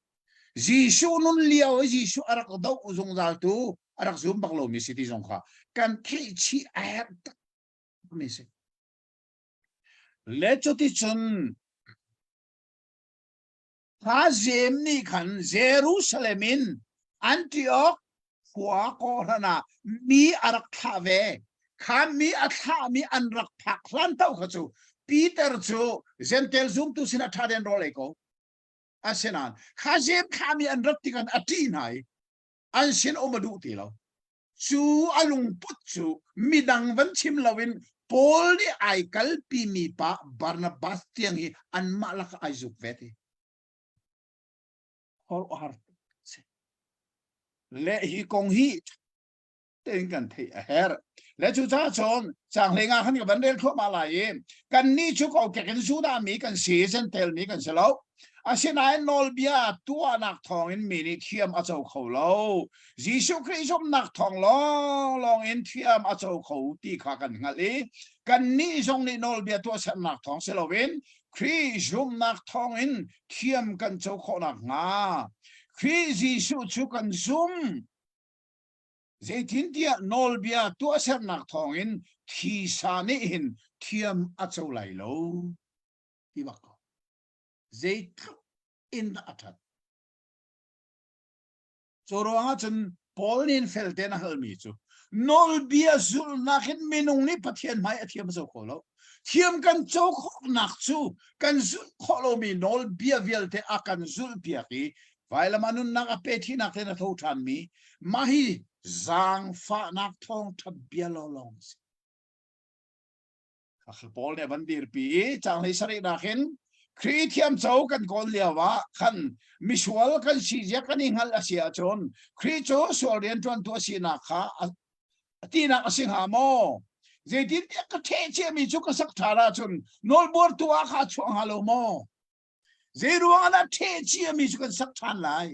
Jesuh nun lio i Jesuh a rak doh zungzal tu a rak zum bak lomi si ti zong kha kan theih chih a herh tak mi si. Le cuticun kha Jeim nih khan Jerusalem in Antioch khua kawhhran ah mi a rak thlah ve. Kha mi a thlahmi an rak phak hlan tau kha cu Peter cu Gentile zumtu sinah ṭha tein rawl ei ko. Asinain kha Jeim thlahmi an rat tikah a ṭih hna i an sin um a duh ti lo. Cu a lungput cu midang van chim loin Paul nih ai kalpimi pa Barnabas tiang hi anmah lakah ai zuk ve ti. Khuaruahhar si. Le hi kong hi tein kan theih a herh. Le cu ca cun caang hlei khan ka van rel thluahmah lai i kannih cu kokek in Judah mi kan si, Gentile mi kan si lo. Asinain nawlbia tuahnak thawngin mi nih thiam a co kho lo. Jesuh Khrih zumhnak thawng lawnglawng in thiam a co kho ti kha kan hngalh i kannih zong nih nawlbia tuahsernak thawng si loin Khrih zumhnak thawngin thiam kan co khawh nakhnga Khrih Jesuh cu kan zum. Zeitintiah nawlbia tuahsernak thawngin thisa nih hin thiam a co lai lo. Ti bak ko. Zeitluk in dah a ṭhat. Cu ruangah cun Paul nih fel tein a halmi cu nawlbia zulhnak in minung nih Pathian hmai a thiam a co kho lo. Thiam kan co khawhnak cu kan zulh khawh lomi nawlbia vialte a kan zulhpiak i vailam a nunnak a pe thinak tein a tho ṭhanmi mah hi zaangfahnak thawngṭha bia lawnglawng a si. Paul nih a van dirpi i caang hlei sarihnak in Khrih thiamco kan kawl lio ah khan misual kan si zia kan i hngalh a si ahcun Khrih cu sual rianṭuantu a sinak kha a tinak a si hnga maw? Zeitintiah ka ṭheh ciami cu ka sak ṭhan ahcun nawlbuartu ah kha a chuah hnga lo maw? Zei ruangah dah ṭheh ciami cu kan sak ṭhan lai?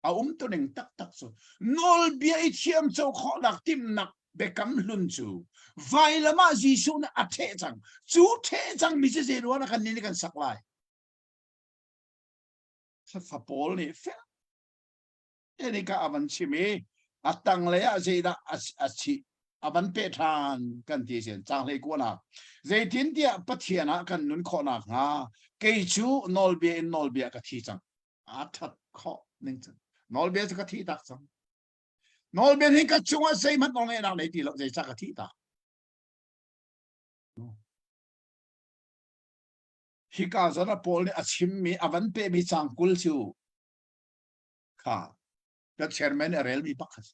A umtuning taktak cu nawlbia i thiamco khawhnak timhnak biakam hlun cu vailam ah Jesuh nih a ṭheh cang. Cu ṭheh cangmi cu zei ruangah kan nih kan sak lai? Fa Paul nih fel te ka a van chim i a tanglei ah zeidah a chih a van peh ṭhan kan ti sin caang hlei kuanak zeitintiah Pathian ah kan nun khawh nakhnga kei cu nawlbia in nawlbia ka thi cang a ṭhat khawh ning cun nawlbia cu ka thih tak cang nawlbia hi ka cungah zeihmanh nawlngeihnak nei ti lo zeicah ka thih tak hika zawn ah Paul nih a chimmi a van pehmi caang 20 cu kha ka chairman a relmi pakhat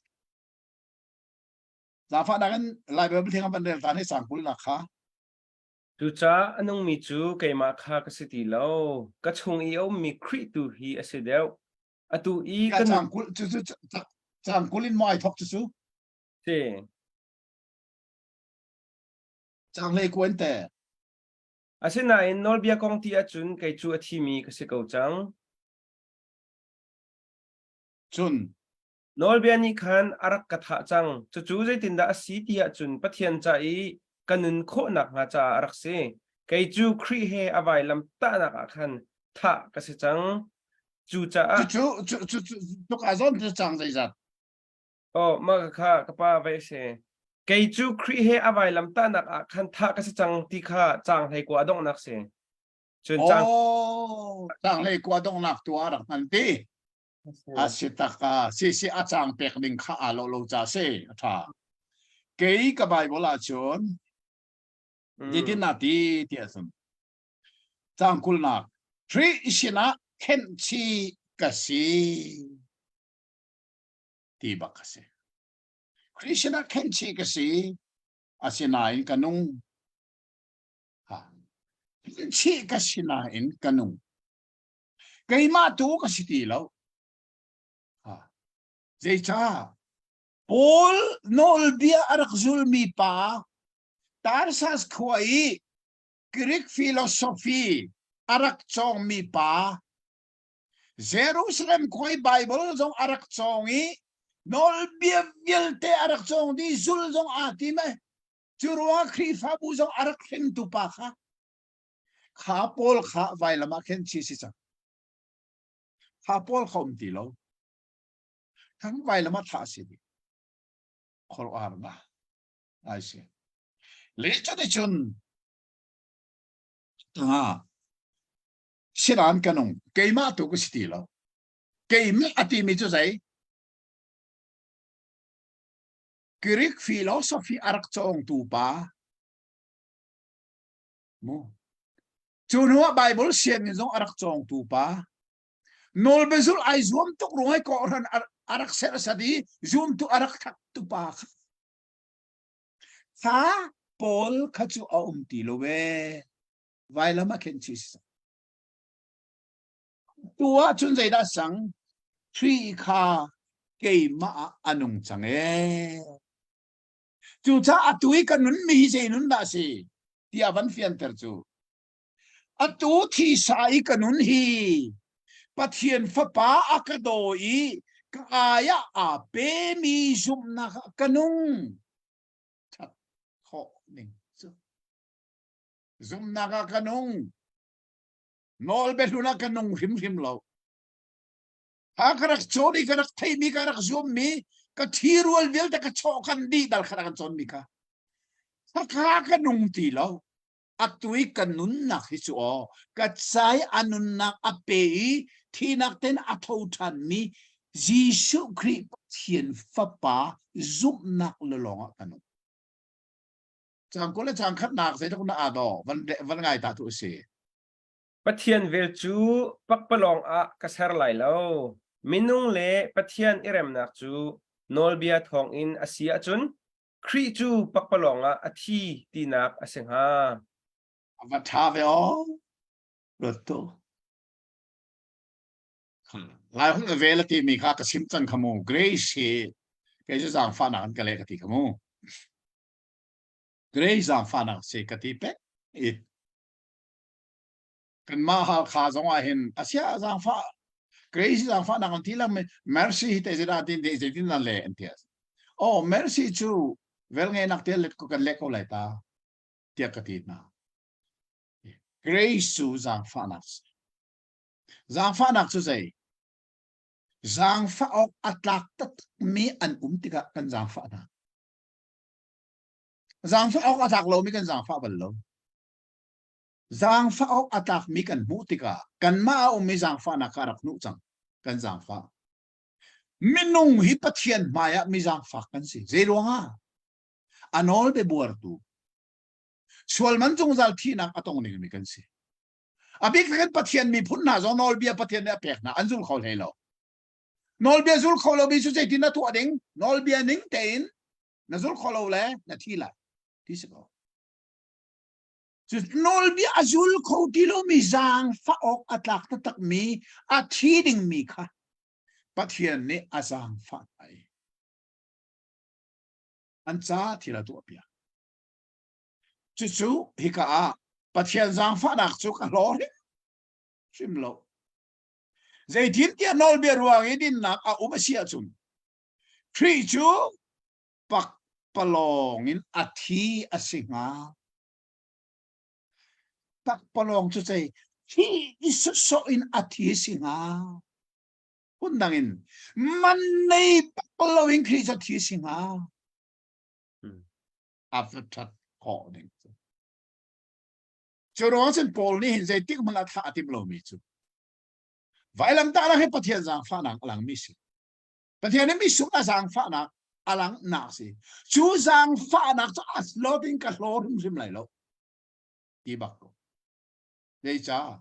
Zaangfahnak in Lai Bible thiang van rel ta ni caang 20 nak kha Cucaah a nungmi cu keimah kha ka si ti lo, ka chung i a ummi Khrih tu hi a si deuh. Atu i ka kan caang 20 cu cu caang 20 in maw ai thawk cu cu si. Caang hlei kuan te. Asinain nawlbia kong ti ahcun kei cu a thimi ka si ko cang. Cun Nawlbia nih khan a rak ka thah cang. Cucu zeitindah a si ti ahcun Pathian ca i ka nun khawh nakhnga caah a rak si. Kei cu Khrih he a vailam tahnak ah khan thah ka si cang. Cucaah Cucu cu cu cu tuk ah zawn cu cang zeizat. Oh, mah kha ka pa vai a si. Kei cu Khrih he a vailam tahnak ah khan thah ka si cang ti kha caang 19 a donghnak si. Cun caang Oh, caang 19 donghnak tu ah rak hman ti. A si tak a si si a cang pek ding kha aa lo lo ca si a tha. Kei ka Bible ah cun zeitin na ti ti ahcun cang 20nak Khrih sinah khenh chih ka si ti bak ka si. Khrih sinah khenh chih ka si asinain ka nung. Ha. Khenh chih ka si nain ka nung. Keimah tu ka si ti lo. Zeicah? Paul nawlbia a rak zulmi pa Tarsas khua i Greek philosophy a rak cawngmi pa Jerusalem khua i Bible zong a rak cawng i nawlbia vialte a rak cawng dih zul zong aa tim e. Cu ruangah Khrihfabu zong a rak hringtu pa kha Kha pawl kha vailam ah khin chi si cang. Kha pawl kha um ti lo. Kan vailam ah thah si dih. Khuaruahhar na ai si. Le cuticun ah sinan ka nung keimah tu ka si ti lo. Keimah a timi cu zei? Greek philosophy a rak cawngtu pa Mu. Cu hnu ah Bible sianginn zong a rak cawngtu pa nawlbiazulh ai zuam tuk ruang i kawhhran a rak serhsat i zumtu a rak thaktu pa kha kha Paul kha cu a um ti lo ve. Vailam ah khin chi si. Atu ah cun zeidah sang? Khrih kha keimah ah a nung cang ee. Cucaah atu i ka nunmi hi zei nun dah a si tiah van fianter cu. Atu thisa i ka nun hi Pathian Fapa a ka daw i ka ai ah aa pemi zumhnak ah ka nung. That khawh ning cu. Zumhnak ah ka nung. Nawlbia hlun ah ka nung hrimhrim lo. Ha ka rak cawn i ka rak theimi ka rak zummi ka ṭhirual vialte ka chawh kan dih dal kha kan cawnmi kha. Khakha ka nung ti lo. Atu i ka nunnak hi cu aw ka cai a nunnak a pe i thinak ten a tho ṭhanmi Jesuh Khrih Pathian Fapa zumhnak le lawng ah ka nung. Cang kul le cang khatnak zeitluk na aa daw van van ngai ta tu a si. Pathian vel cu pakpalawng ah ka ser lai lo. Minung le Pathian i remnak cu nawlbia thawngin a si ahcun Khrih cu pakpalawng ah a thi tinak a si hnga. A va ṭha ve aw. Ruat tu. Lai hun a vel a timi kha ka sim cang kha mu. Grace hi kei cu zaangfahnak an ka leh ka ti kha mu. Grace zaangfahnak si ka ti pek i kanmah Halkha zong ah hin asia zaangfah Grace zaangfahnak an ti lang mercy hi te zeidah tin te zeitin nan le an ti oh mercy cu vel ngeinak te let ko kan leh ko lai ta tiah ka ti hna Grace cu zaangfahnak si zaangfahnak cu zei zaangfah awk a tlak takmi an um tikah kan zaangfah hna zaangfah awk a tlak lomi kan zaangfah bal lo Zaangfah awk a tlakmi kan hmuh tikah kanmah a ummi zaangfahnak kha a rak hnuh cang. Kan zaangfah. Minung hi Pathian hmaiah mi zaangfak kan si. Zei ruangah? A nawl biabuartu. Sualman zungzal thihnak a tong dingmi kan si. A bik takin Pathian miphun hna zong nawlbia Pathian nih a pek hna an zul kho hlei lo. Nawlbia zul kho lomi cu zeitin na tuah ding? Nawlbia ning tein na zul kho lo le na thi lai. Ti si ko. Cu nawlbia a zul kho ti lomi zaangfah awk a tlak taktakmi a thi dingmi kha Pathian nih a zaangfah hna i an ca thil a tuahpiak. Cucu hika ah Pathian zaangfahnak cu ka hlaw hrimhrim lo. Zeitintiah nawlbia ruang i dinnak a um a si ahcun Khrih cu pakpalawng in a thi a si hnga. Pakpalawng cu cei thi i sawsawh in a thi a si hnga. Phundang in man nei bak lo in Khrih cu a thi a si hnga. A va ṭhat khawh ning cu. Cu ruang cun Paul nih hin zeitik hmanh ah thlah a timh lomi cu vailamtahnak hi Pathian zaangfahnak a langmi si. Pathian nih misung a zaangfahnak a langhnak si. Cu zaangfahnak cu a slot in ka hlaw hrimhrim lai lo. Ti bak ko. Zeicah?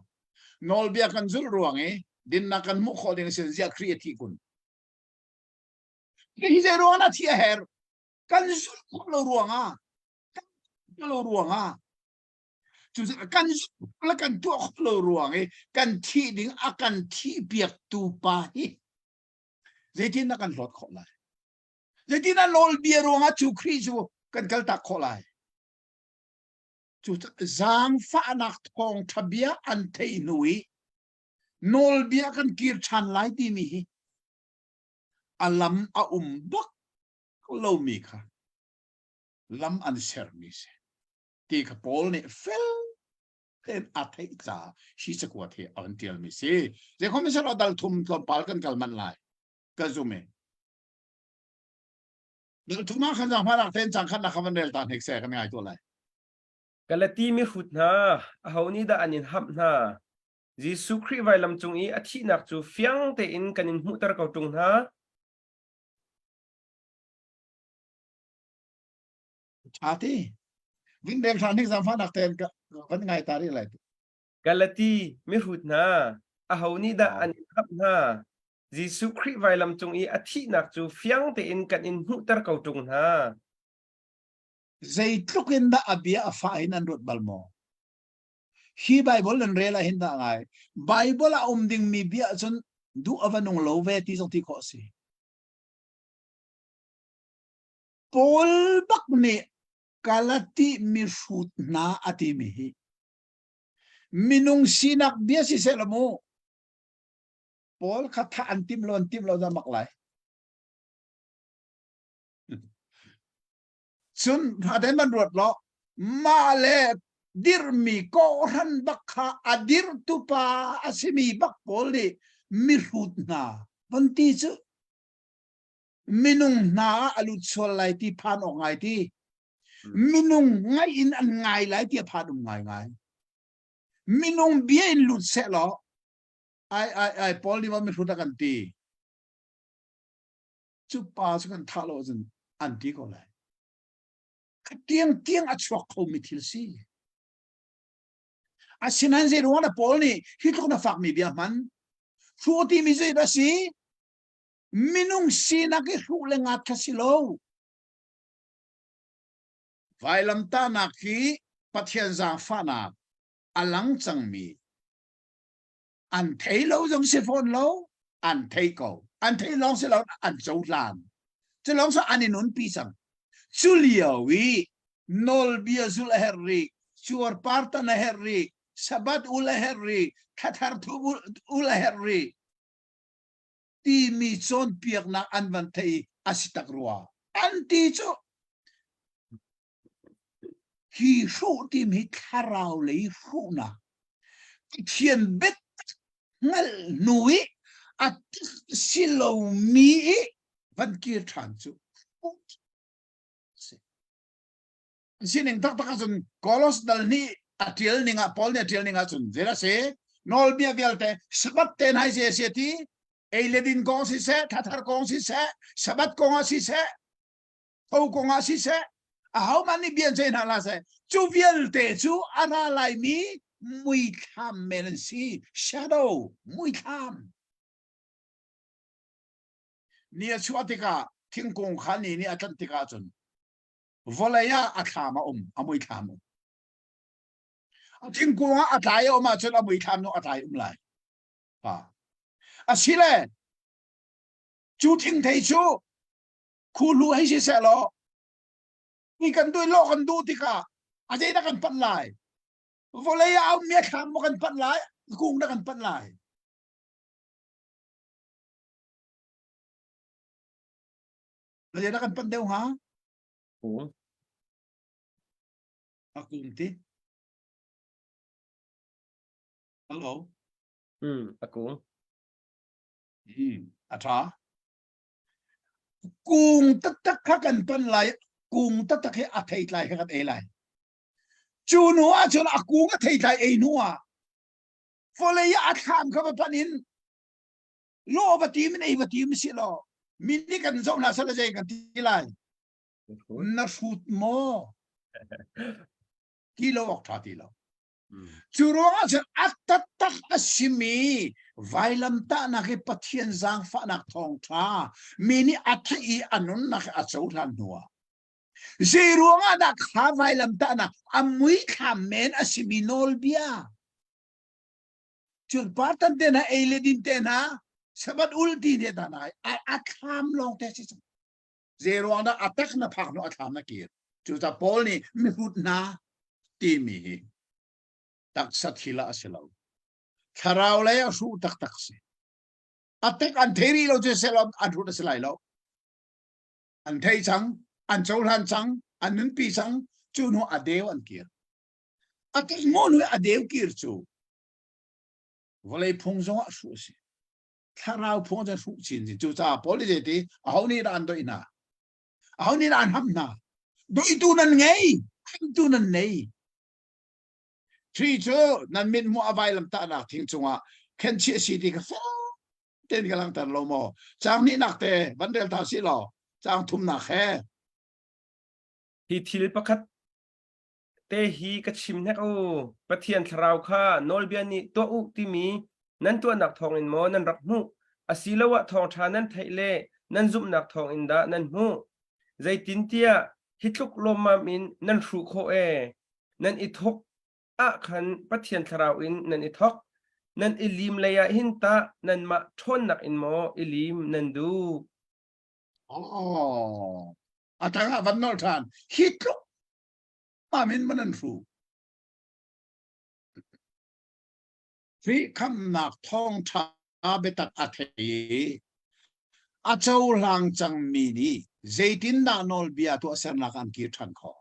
Nawlbia kan zulh ruang i dinnak kan hmuh khawh ding sin ziah Khrih a thih kun. Hi zei ruang ah thi a her? Kan zulh khawh lo ruangah kan lo ruangah cucaah kan zulh le kan tuah khawh lo ruang i kan thih ding a kan thih piaktu pa hi Zeitin dah kan hlawt khawh lai? Zeitin dah nawlbia ruangah cu Khrih cu kan kaltak khawh lai? Cu zaangfahnak thawngṭha bia an theih hnu i nawlbia kan kir ṭhan lai timi hi a lam a um bak lomi kha lam an sermi si ti kha Paul nih fel tein a theih caah hi cakuat hi a van tialmi si. Zeikhom in dal thum tlawmpal kan kal manh lai. Ka zum e. Dal thum ah khan zaangfahnak tein cang khat nak kha van rel ta hnek se kan ngai tuah lai. Galati mihrut hna, aho nih dah an in hamh hna? Jesuh Khrih vailam cung i a thihnak cu fiang tein kan in hmuhter ko ṭung hna. Ṭha ti. Vin deng hran hnik zaangfahnak tein ka van ngai ta rih lai. Galati mihrut hna, aho nih dah an in khamh hna? Jesuh Khrih vailam cung i a thihnak cu fiang tein kan in hmuhter ko ṭung hna. Zeitluk in dah a bia a fah in an ruat bal maw? Hi Bible nan rel ah hin dah ngai. Bible a um dingmi bia cun duh a va nung lo ve ti zong ti khawh a si. Paul bak nih Galati mihrut hna a timi hi minung sinak bia si seh law mu Paul kha thah an tim lo an tim lo dah mak lai. Cun aden man ruat law mah le dirhmi kawhhran bak kha a dirhtu pa a simi bak pawl nih mihrut hna van ti cu minung hna ah a lut sual lai ti phan awk ngai ti minung ngaih in an ngai lai ti a phan um ngai ngai minung bia in lut seh law ai ai ai Paul nih mihrut a kan ti cu pa cu kan thah lo ahcun an ti ko lai kha tiang tiang a chuak kho mi thil si asinain zei ruang na Paul nih hi tluk na fak mi bia hman hruh ti mi zei dah si minung sinak i hruh le ngat kha si lo vailamtahnak hi Pathian zaangfahnak a lang cangmi an thei lo zong si fawn lo an thei ko an thei lawng si lo an cohlan cu lawng so an i nunpi cang cu lio i nawlbia zul a herh rih cuarpar tan a herh rih sabbath ul a herh rih thlathar thu ul a herh rih timi cawnpiaknak an van thei a si tak rua an ti cu Hi hruh timi hi thlarau lei hruhnak Pathian biatak hngalh hnu i a si lomi i van kir ṭhan cu si. Sining taktak ahcun Kolos dal nih a ṭial ning ah Paul nih a ṭial ning ahcun zei a si? Nawlbia vialte Sabbath te hna hi a si ti ei le din kong siseh, thathar kong siseh, Sabbath kong ah siseh, tho kong ah siseh ahohmanh nih bia an hna hlah seh cu vialte cu a ra laimi muithlam men an si shadow muithlam ni a chuah tikah thingkung kha ni nih a tlanh tikah cun vawlei ah a thlam a um a muithlam um a thingkung ah a tlai a um ahcun a muithlam nu a tlai um lai ha asile cu thingthei cu Khuhlu hei si seh law ni kan duh lo kan duh tikah a zeidah kan panh lai vawlei ah a ummi a thlam maw kan panh lai kung dah kan panh lai zeidah kan panh deuh hnga Kung. A kung ti Hello. Hmm, a kung. Hmm, a tha. Kung taktak kha kan ton lai kung taktak hi a theitlai kha kan ei lai cu hnu ah cun a kung a theitlai ei hnu ah vawlei ah a thlam kha va panh in law va tim in ei va tim si law mi nih kan zoh hna sal zei kan ti lai na hrut maw ti lo awk tha ti lo Cu ruangah cun a taktak a simi vailamtahnak hi Pathian zaangfahnak thawngṭha mi nih a theih i a nunnak a cohlan hnuah zei ruangah dah kha vailamtahnak a muithlam men a simi nawlbia cun partan te hna ei le din te hna sabat ul ti te hna a thlam lawng te si cang zei ruang dah a tak na phak hnu a thlam na kir cucaah Paul nih mihrut hna timi hi taksa thil ah a si lo thlarau lei a hruh taktak si a tek an thei rih lo cu sel an hrut a si lai lo an thei cang an cohlan cang an nunpi cang cu hnu a deu an kir a tek maw hnu a deu kir cu vawlei phung zong ah hruh a si thlarau phung cu hruh chin chin cucaah Paul nih zeiti aho nih dah an doih hna aho nih dah an ham hna doihtu nan ngei hamtu nan nei Khrih cu nan mit hmuh a vailam tahnak thing cungah khenchih a si ti kha fek tein ka langhter lo maw caang hnihnak te van rel ta si law caang thumnak he Hi thil pakhat te hi ka chim hnek u. Pathian thlarau kha nawlbia nih tuah u timi nan tuahnak thawngin maw nan rak hmuh? Asiloah thawngṭha nan theih le nan zumhnak thawngin dah nan hmuh? Zeitintiah hi tluk lawmmam in nan hruh khawh ee. Nan i thawk. ah khan Pathian thlarau in nan i thawk. Nan i lim lei ah hin tah nanmah ṭhawnnak in maw i lim nan duh? Oh, a tang ah van nolh ṭhan. Hi tluk amin man an hru. Khrih khamhnak thawngṭha biatak a thei i a cohlang cangmi nih zeitindah nawlbia tuahsernak an kir ṭhan khawh?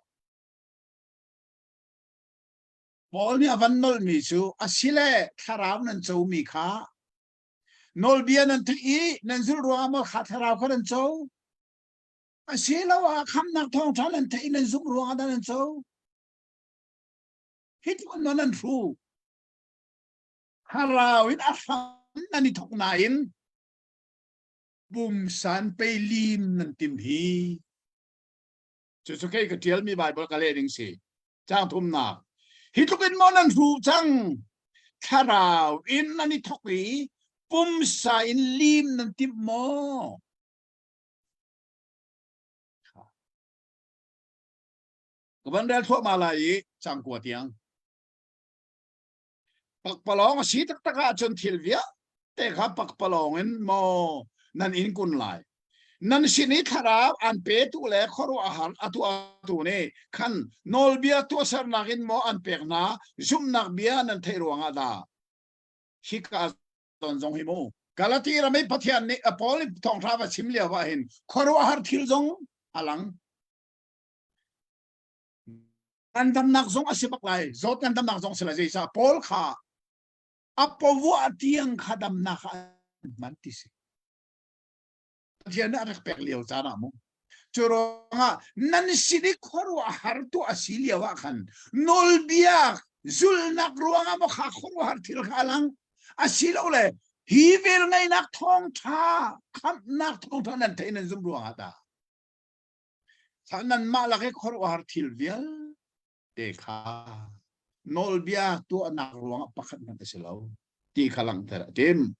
Paul nih a van nolhmi cu asile thlarau nan comi kha nawlbia nan theih i nan zulh ruangah maw kha thlarau kha nan co? Asiloah khamhnak thawngṭha nan theih i nan zumh ruangah dah nan co? Hi tluk in nan hru. Thlarau in a hram nan i thawk nain pumsan pei lim nan tim hi. Cucu kei ka ṭialmi Baibal ka leh ding si. Caang thumnak. Hi tluk in maw nan hru cang? Thlarau in nan i thawk i pumsa in lim nan timh maw? Ka van rel thluahmah lai i caang kua tiang. Pakpalawng a si taktak ahcun thil vialte kha pakpalawng in maw nan in kun lai. Nan sin i thlarau an petu le khuaruahhar a tuahtu nih khan nawlbia tuahsernak in maw an pek hna, zumhnak bia nan theih ruangah dah? Hika zawn zong hi mu. Galati ram i Pathian nih Paul nih thawngṭha va chim lio ah hin khuaruahhar thil zong a lang. Ngandamnak zong a si bak lai. Zawt ngandamnak zong si lai. Zeicah Paul kha a pavuah tiang kha damnak ah an hman ti si. Pathian nih a rak pek lio caan ah mu. Cu ruangah nan sin i khuaruahhar tuah a si lio ah khan nawlbia zulnak ruangah maw kha khuaruahhar thil kha a lang asilole hi velngeihnak thawngṭha khamhnak thawngṭha nan theih nan zumh ruangah dah Nanmah lak i khuaruahhar thil vialte kha nawlbia tuahnak ruangah pakhat hmanh a si lo ti kha langhter a tim.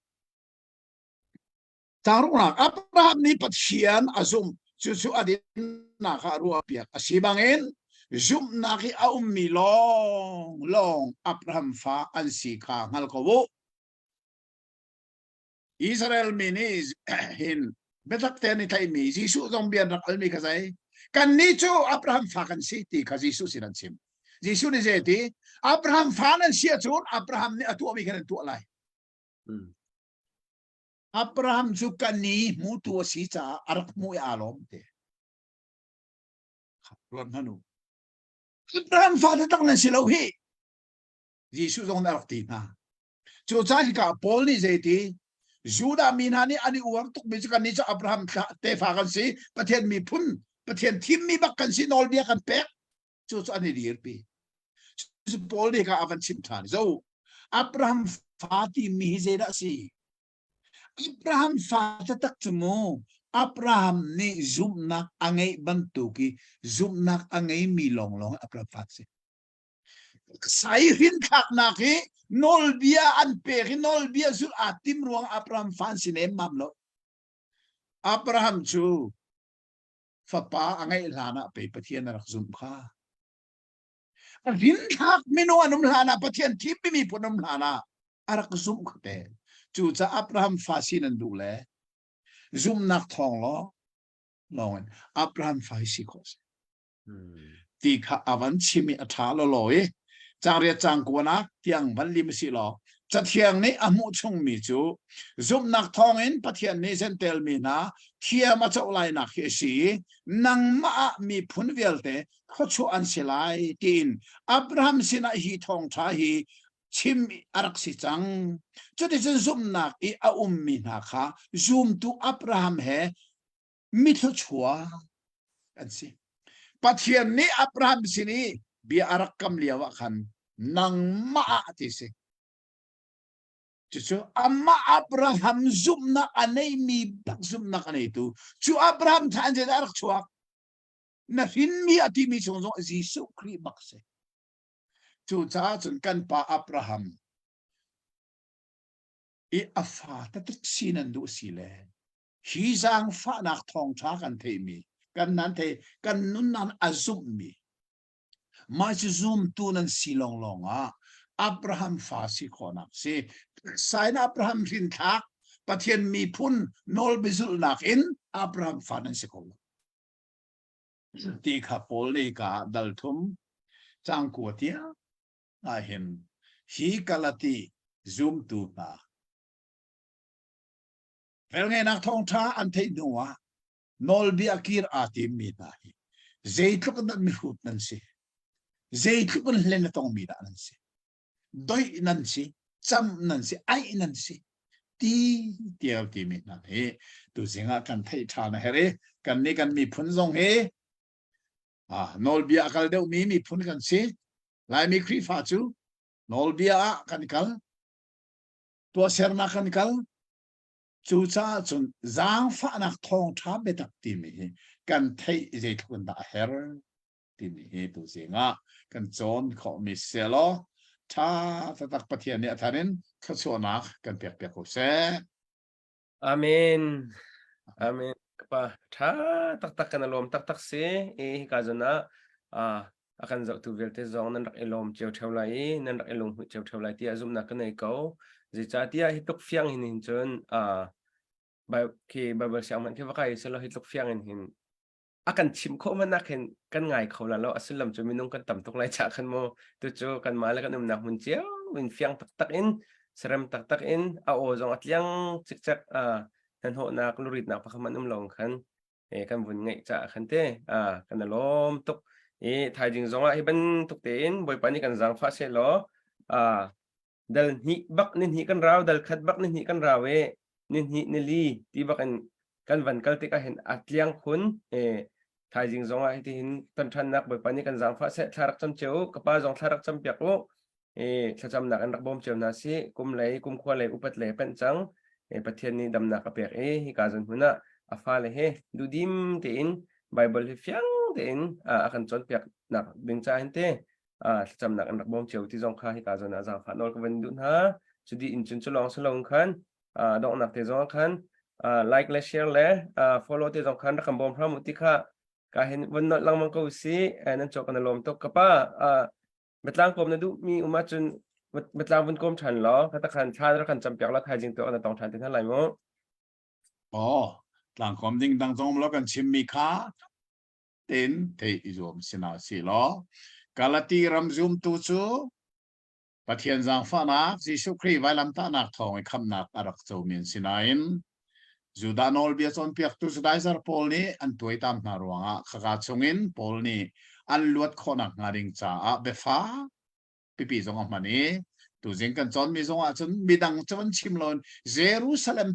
Caang Abraham nih Pathian a zumh, cucu a dinnak ah ruahpiak a si bangin zumhnak i a ummi lawng lawng Abraham fa an si kha hngal ko u. Israel mi nih hin biatak tein i theihmi Jesuh zong bia an rak almi kha zei kannih cu Abraham fa kan si ti kha Jesuh sin an chim. Jesuh nih zei ti Abraham fa nan si ahcun Abraham nih a tuahmi kha nan tuah lai. Abraham cu kan ni hmutu a si caah a rak hmuh i aa lawm te. Ruat hmanh u. Abraham fa taktak nan si lo hi. Jesuh zong nih a rak ti hna. Cucaah hika Paul nih zeiti Judah mi hna nih an i uar tukmi cu kannih cu Abraham tefa kan si, Pathian miphun, Pathian thimmi bak kan si, nawlbia kan pek. Cu cu an i dirpi. Cu Paul nih kha a van chim ṭhan. Zo, Abraham fa timi hi zeidah a si? Abraham fa taktak cu mu, Abraham nih zumhnak a ngeih bantuk i zumhnak a ngeimi lawnglawng Abraham fa a si. Sai hrinthlaknak hi nawlbia an pek i nawlbia zulh aa tim ruang Abraham fa an si nemmam lo. Abraham cu fapa a ngeih hlan ah pei Pathian a rak zumh kha. A hrinthlak minung an um hlan ah Pathian thimmi miphun um hlan ah a rak zumh kha te. Cucaah Abraham fa si nan duh le zumhnak thawng law lawng in Abraham fa hi si khawh si. Ti kha a van chim i a ṭha lawlaw i cangriat cang kuanak tiang van lim si law Cathiang nih a hmuh chungmi cu zumhnak thawngin Pathian nih Jentail mi hna thiam a coh lainak hi a si i nangmah ah miphun vialte khuachuah an si lai tiin Abraham sinah hi thawngṭha hi chim a rak si cang. Cuticun zumhnak i a ummi hna kha zumtu Abraham he mithluachuak an si. Pathian nih Abraham sin i bia a rak kam lio ah khan nangmah ah ti si. Cucu amah Abraham zumhnak a neimi bak zumhnak a neitu cu Abraham tha an zeidah a rak chuak na hrinmi a timi chung zong Jesuh Khrih bak si. Cucaah cun kan pa Abraham i a fa taktak si nan duh si le Hi zaangfahnak thawngṭha kan theihmi, kan nan thei, kan nunnak a zumhmi. Mah cu zumtu nan si lawnglawng ah Abraham fa si khawhnak si. Sain Abraham hrinthlak Pathian miphun nawlbiazulhnak in Abraham fa nan si ko lo. Ti kha Paul nih ka dal thum cang kua tiang ahhin hi Galati zumtu hna velngeihnak thawngṭha an theih hnu ah nawlbia kir aa timmi hna hi zeitluk in dah mihrut nan si, zeitluk in hlen a tongmi dah nan si, doih nan si, cam nan si, aih nan si, ti tial timi hna hi tuzing ah kan theih ṭhan a herh i kan nih kan miphun zong hi nawlbia a kal deuhmi miphun kan si. Laimi Khrihfa cu nawlbia ah kan kal, tuahsernak kan kal. Cucaah cun zaangfahnak thawngṭha biatak timi hi kan theih zeitluk in dah a herh timi hi tuzing ah kan cawn khawhmi selaw ṭha taktak Pathian nih a thar in thluachuahnak kan pek piak ko seh. Amen. Amen. Kapa ṭha taktak kan lawm taktak si. I hika zawn ah a kan zohtu vialte zong nan rak i lawm cio ṭheo lai i nan rak i lunghmuih cio ṭheo lai tiah zumhnak ka nei ko. Zeicahtiah hi tluk fiang hin hin cun khi Bible siang hmanh khi va kai selaw hi tluk fiang in hin a kan chimh khawh hmanh ah khin kan ngai kho la lo. A sullam cu minung kan tam tuk lai cha khan mu tu cu kanmah le kan umnak hmun cio in fiang taktak in serem taktak in a aw zong a tliang cikcek hnahnawhnak luritnak pakhat hmanh um lo khan kan vun ngeih caah khan te kan lawm tuk i thaizing zong ah hi bantuk tein Bawipa nih kan zaangfah seh law dal hnih bak ni hnih kan rau dal khat bak ni hnih kan rau i ni hnih ni li ti bak in kan van kal tikah hin a tliang khun e thaizing zong ah hitihin ton ṭhannak Bawipa nih kan zaangfah seh thla rak cam cio u ka pa zong thla rak cam piak u e thlacamnak in rak bawm cio hna si kum lei kum khua lei upat lei penh cang e Pathian nih damnak a pek i hika zon hmun ah a fale he duhdim tein Bible hi fiang tein a kan cawnpiak nak ding ca hin te thlacamnak in rak bawm cio ti zong kha hika zawn ah zaangfah nawl ka van duh hna. Cudi in cun culawng silong khan donghnak te zong khan like le share le follow te zong khan rak kan bawm hram u ti kha ka hin von nolh lengmang ko si nan cawk kan lawm tuk ka pa biatlang kawm na duh mi um ahcun biatlang vun kawm ṭhan law ka takhan thla rak kan campiak la thaizing tu na tong ṭhan te hna lai mu. Oh, tlangkawm ding dang zong lo kan chimmi kha tein theih i zuam si hna sih law Galati ram zumtu cu Pathian zaangfahnak Jesuh Khrih vailamtahnak thawng i khamhnak a rak comi an si nain Judah nawlbia cawnpiaktu Judaizer pawl nih an tuaitam hna ruangah khaka chungin Paul nih an luat khawhnak hnga ding caah biafak pipi zong a hman i tuzing kan cawnmi zong ahcun midang cu an chim loin Jerusalem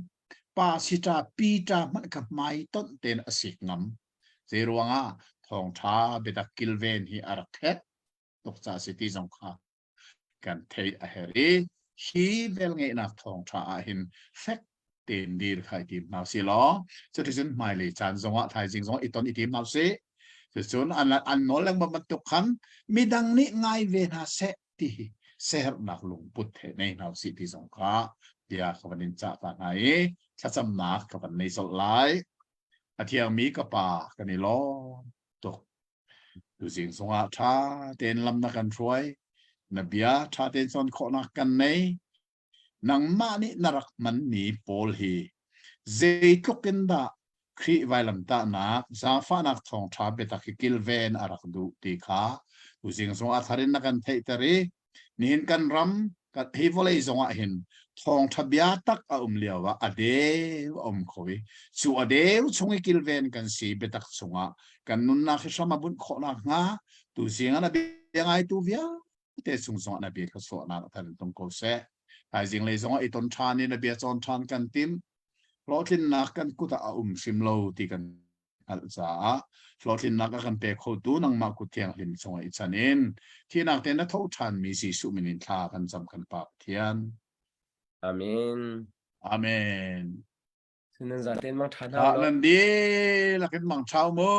pa sita Peter hmanh kha hmai tonh tein a sik ngam. Zei ruangah thawngṭha biatak kilven hi a rak khet tuk ca si ti zong kha kan theih a herh i hi velngeihnak thawngṭha ah hin fek tein dir kha i tim hna usih law cuticun hmailei caan zongah thaizing zongah i ton i tim hna usih. Cucun an, an nawl lengmang bantuk khan midang nih ngai ve hna seh ti hi siaherhnak lungput he nei hna usih ti zong kha bia ka van in cah ta hna i thlacamnak ka van nei colh lai. A thiangmi ka pa kan i lawm tuk. Tuzing zongah ṭha tein lam na kan hruai. Na bia ṭha tein cawn khawhnak kan nei. Nangmah nih na rak hmanmi pawl hi zeitluk in dah Khrih vailamtahnak zaangfahnak thawngṭha biatak hi kilven a rak duh ti kha tuzing zong a thar in na kan theihter i nihin kan ram hi vawlei zong ah hin thawngṭha bia tak a um lio ah a deu a um kho i cu a deu chung i kilven kan si biatak chungah kan nunnak hi hram a bunh khawh nakhnga tuzing ah na bia ngaitu vialte te chung zongah na bia thluachuahnak a than tung ko seh. Thaizing lei zongah i ton ṭhan in na bia cawn ṭhan kan tim. Hlawhtlinnak kan kut ah a um hrim lo ti kan hngalh caah hlawhtlinnak a kan pe khotu nangmah kut thianghlim chungah i chan in thihnak te na tho ṭhanmi Jesuh min in thla kan cam kan Pa Pathian. Amen. Amen. Nan zaten mang ṭha hna. Nan dihlak in mang ṭhau mu.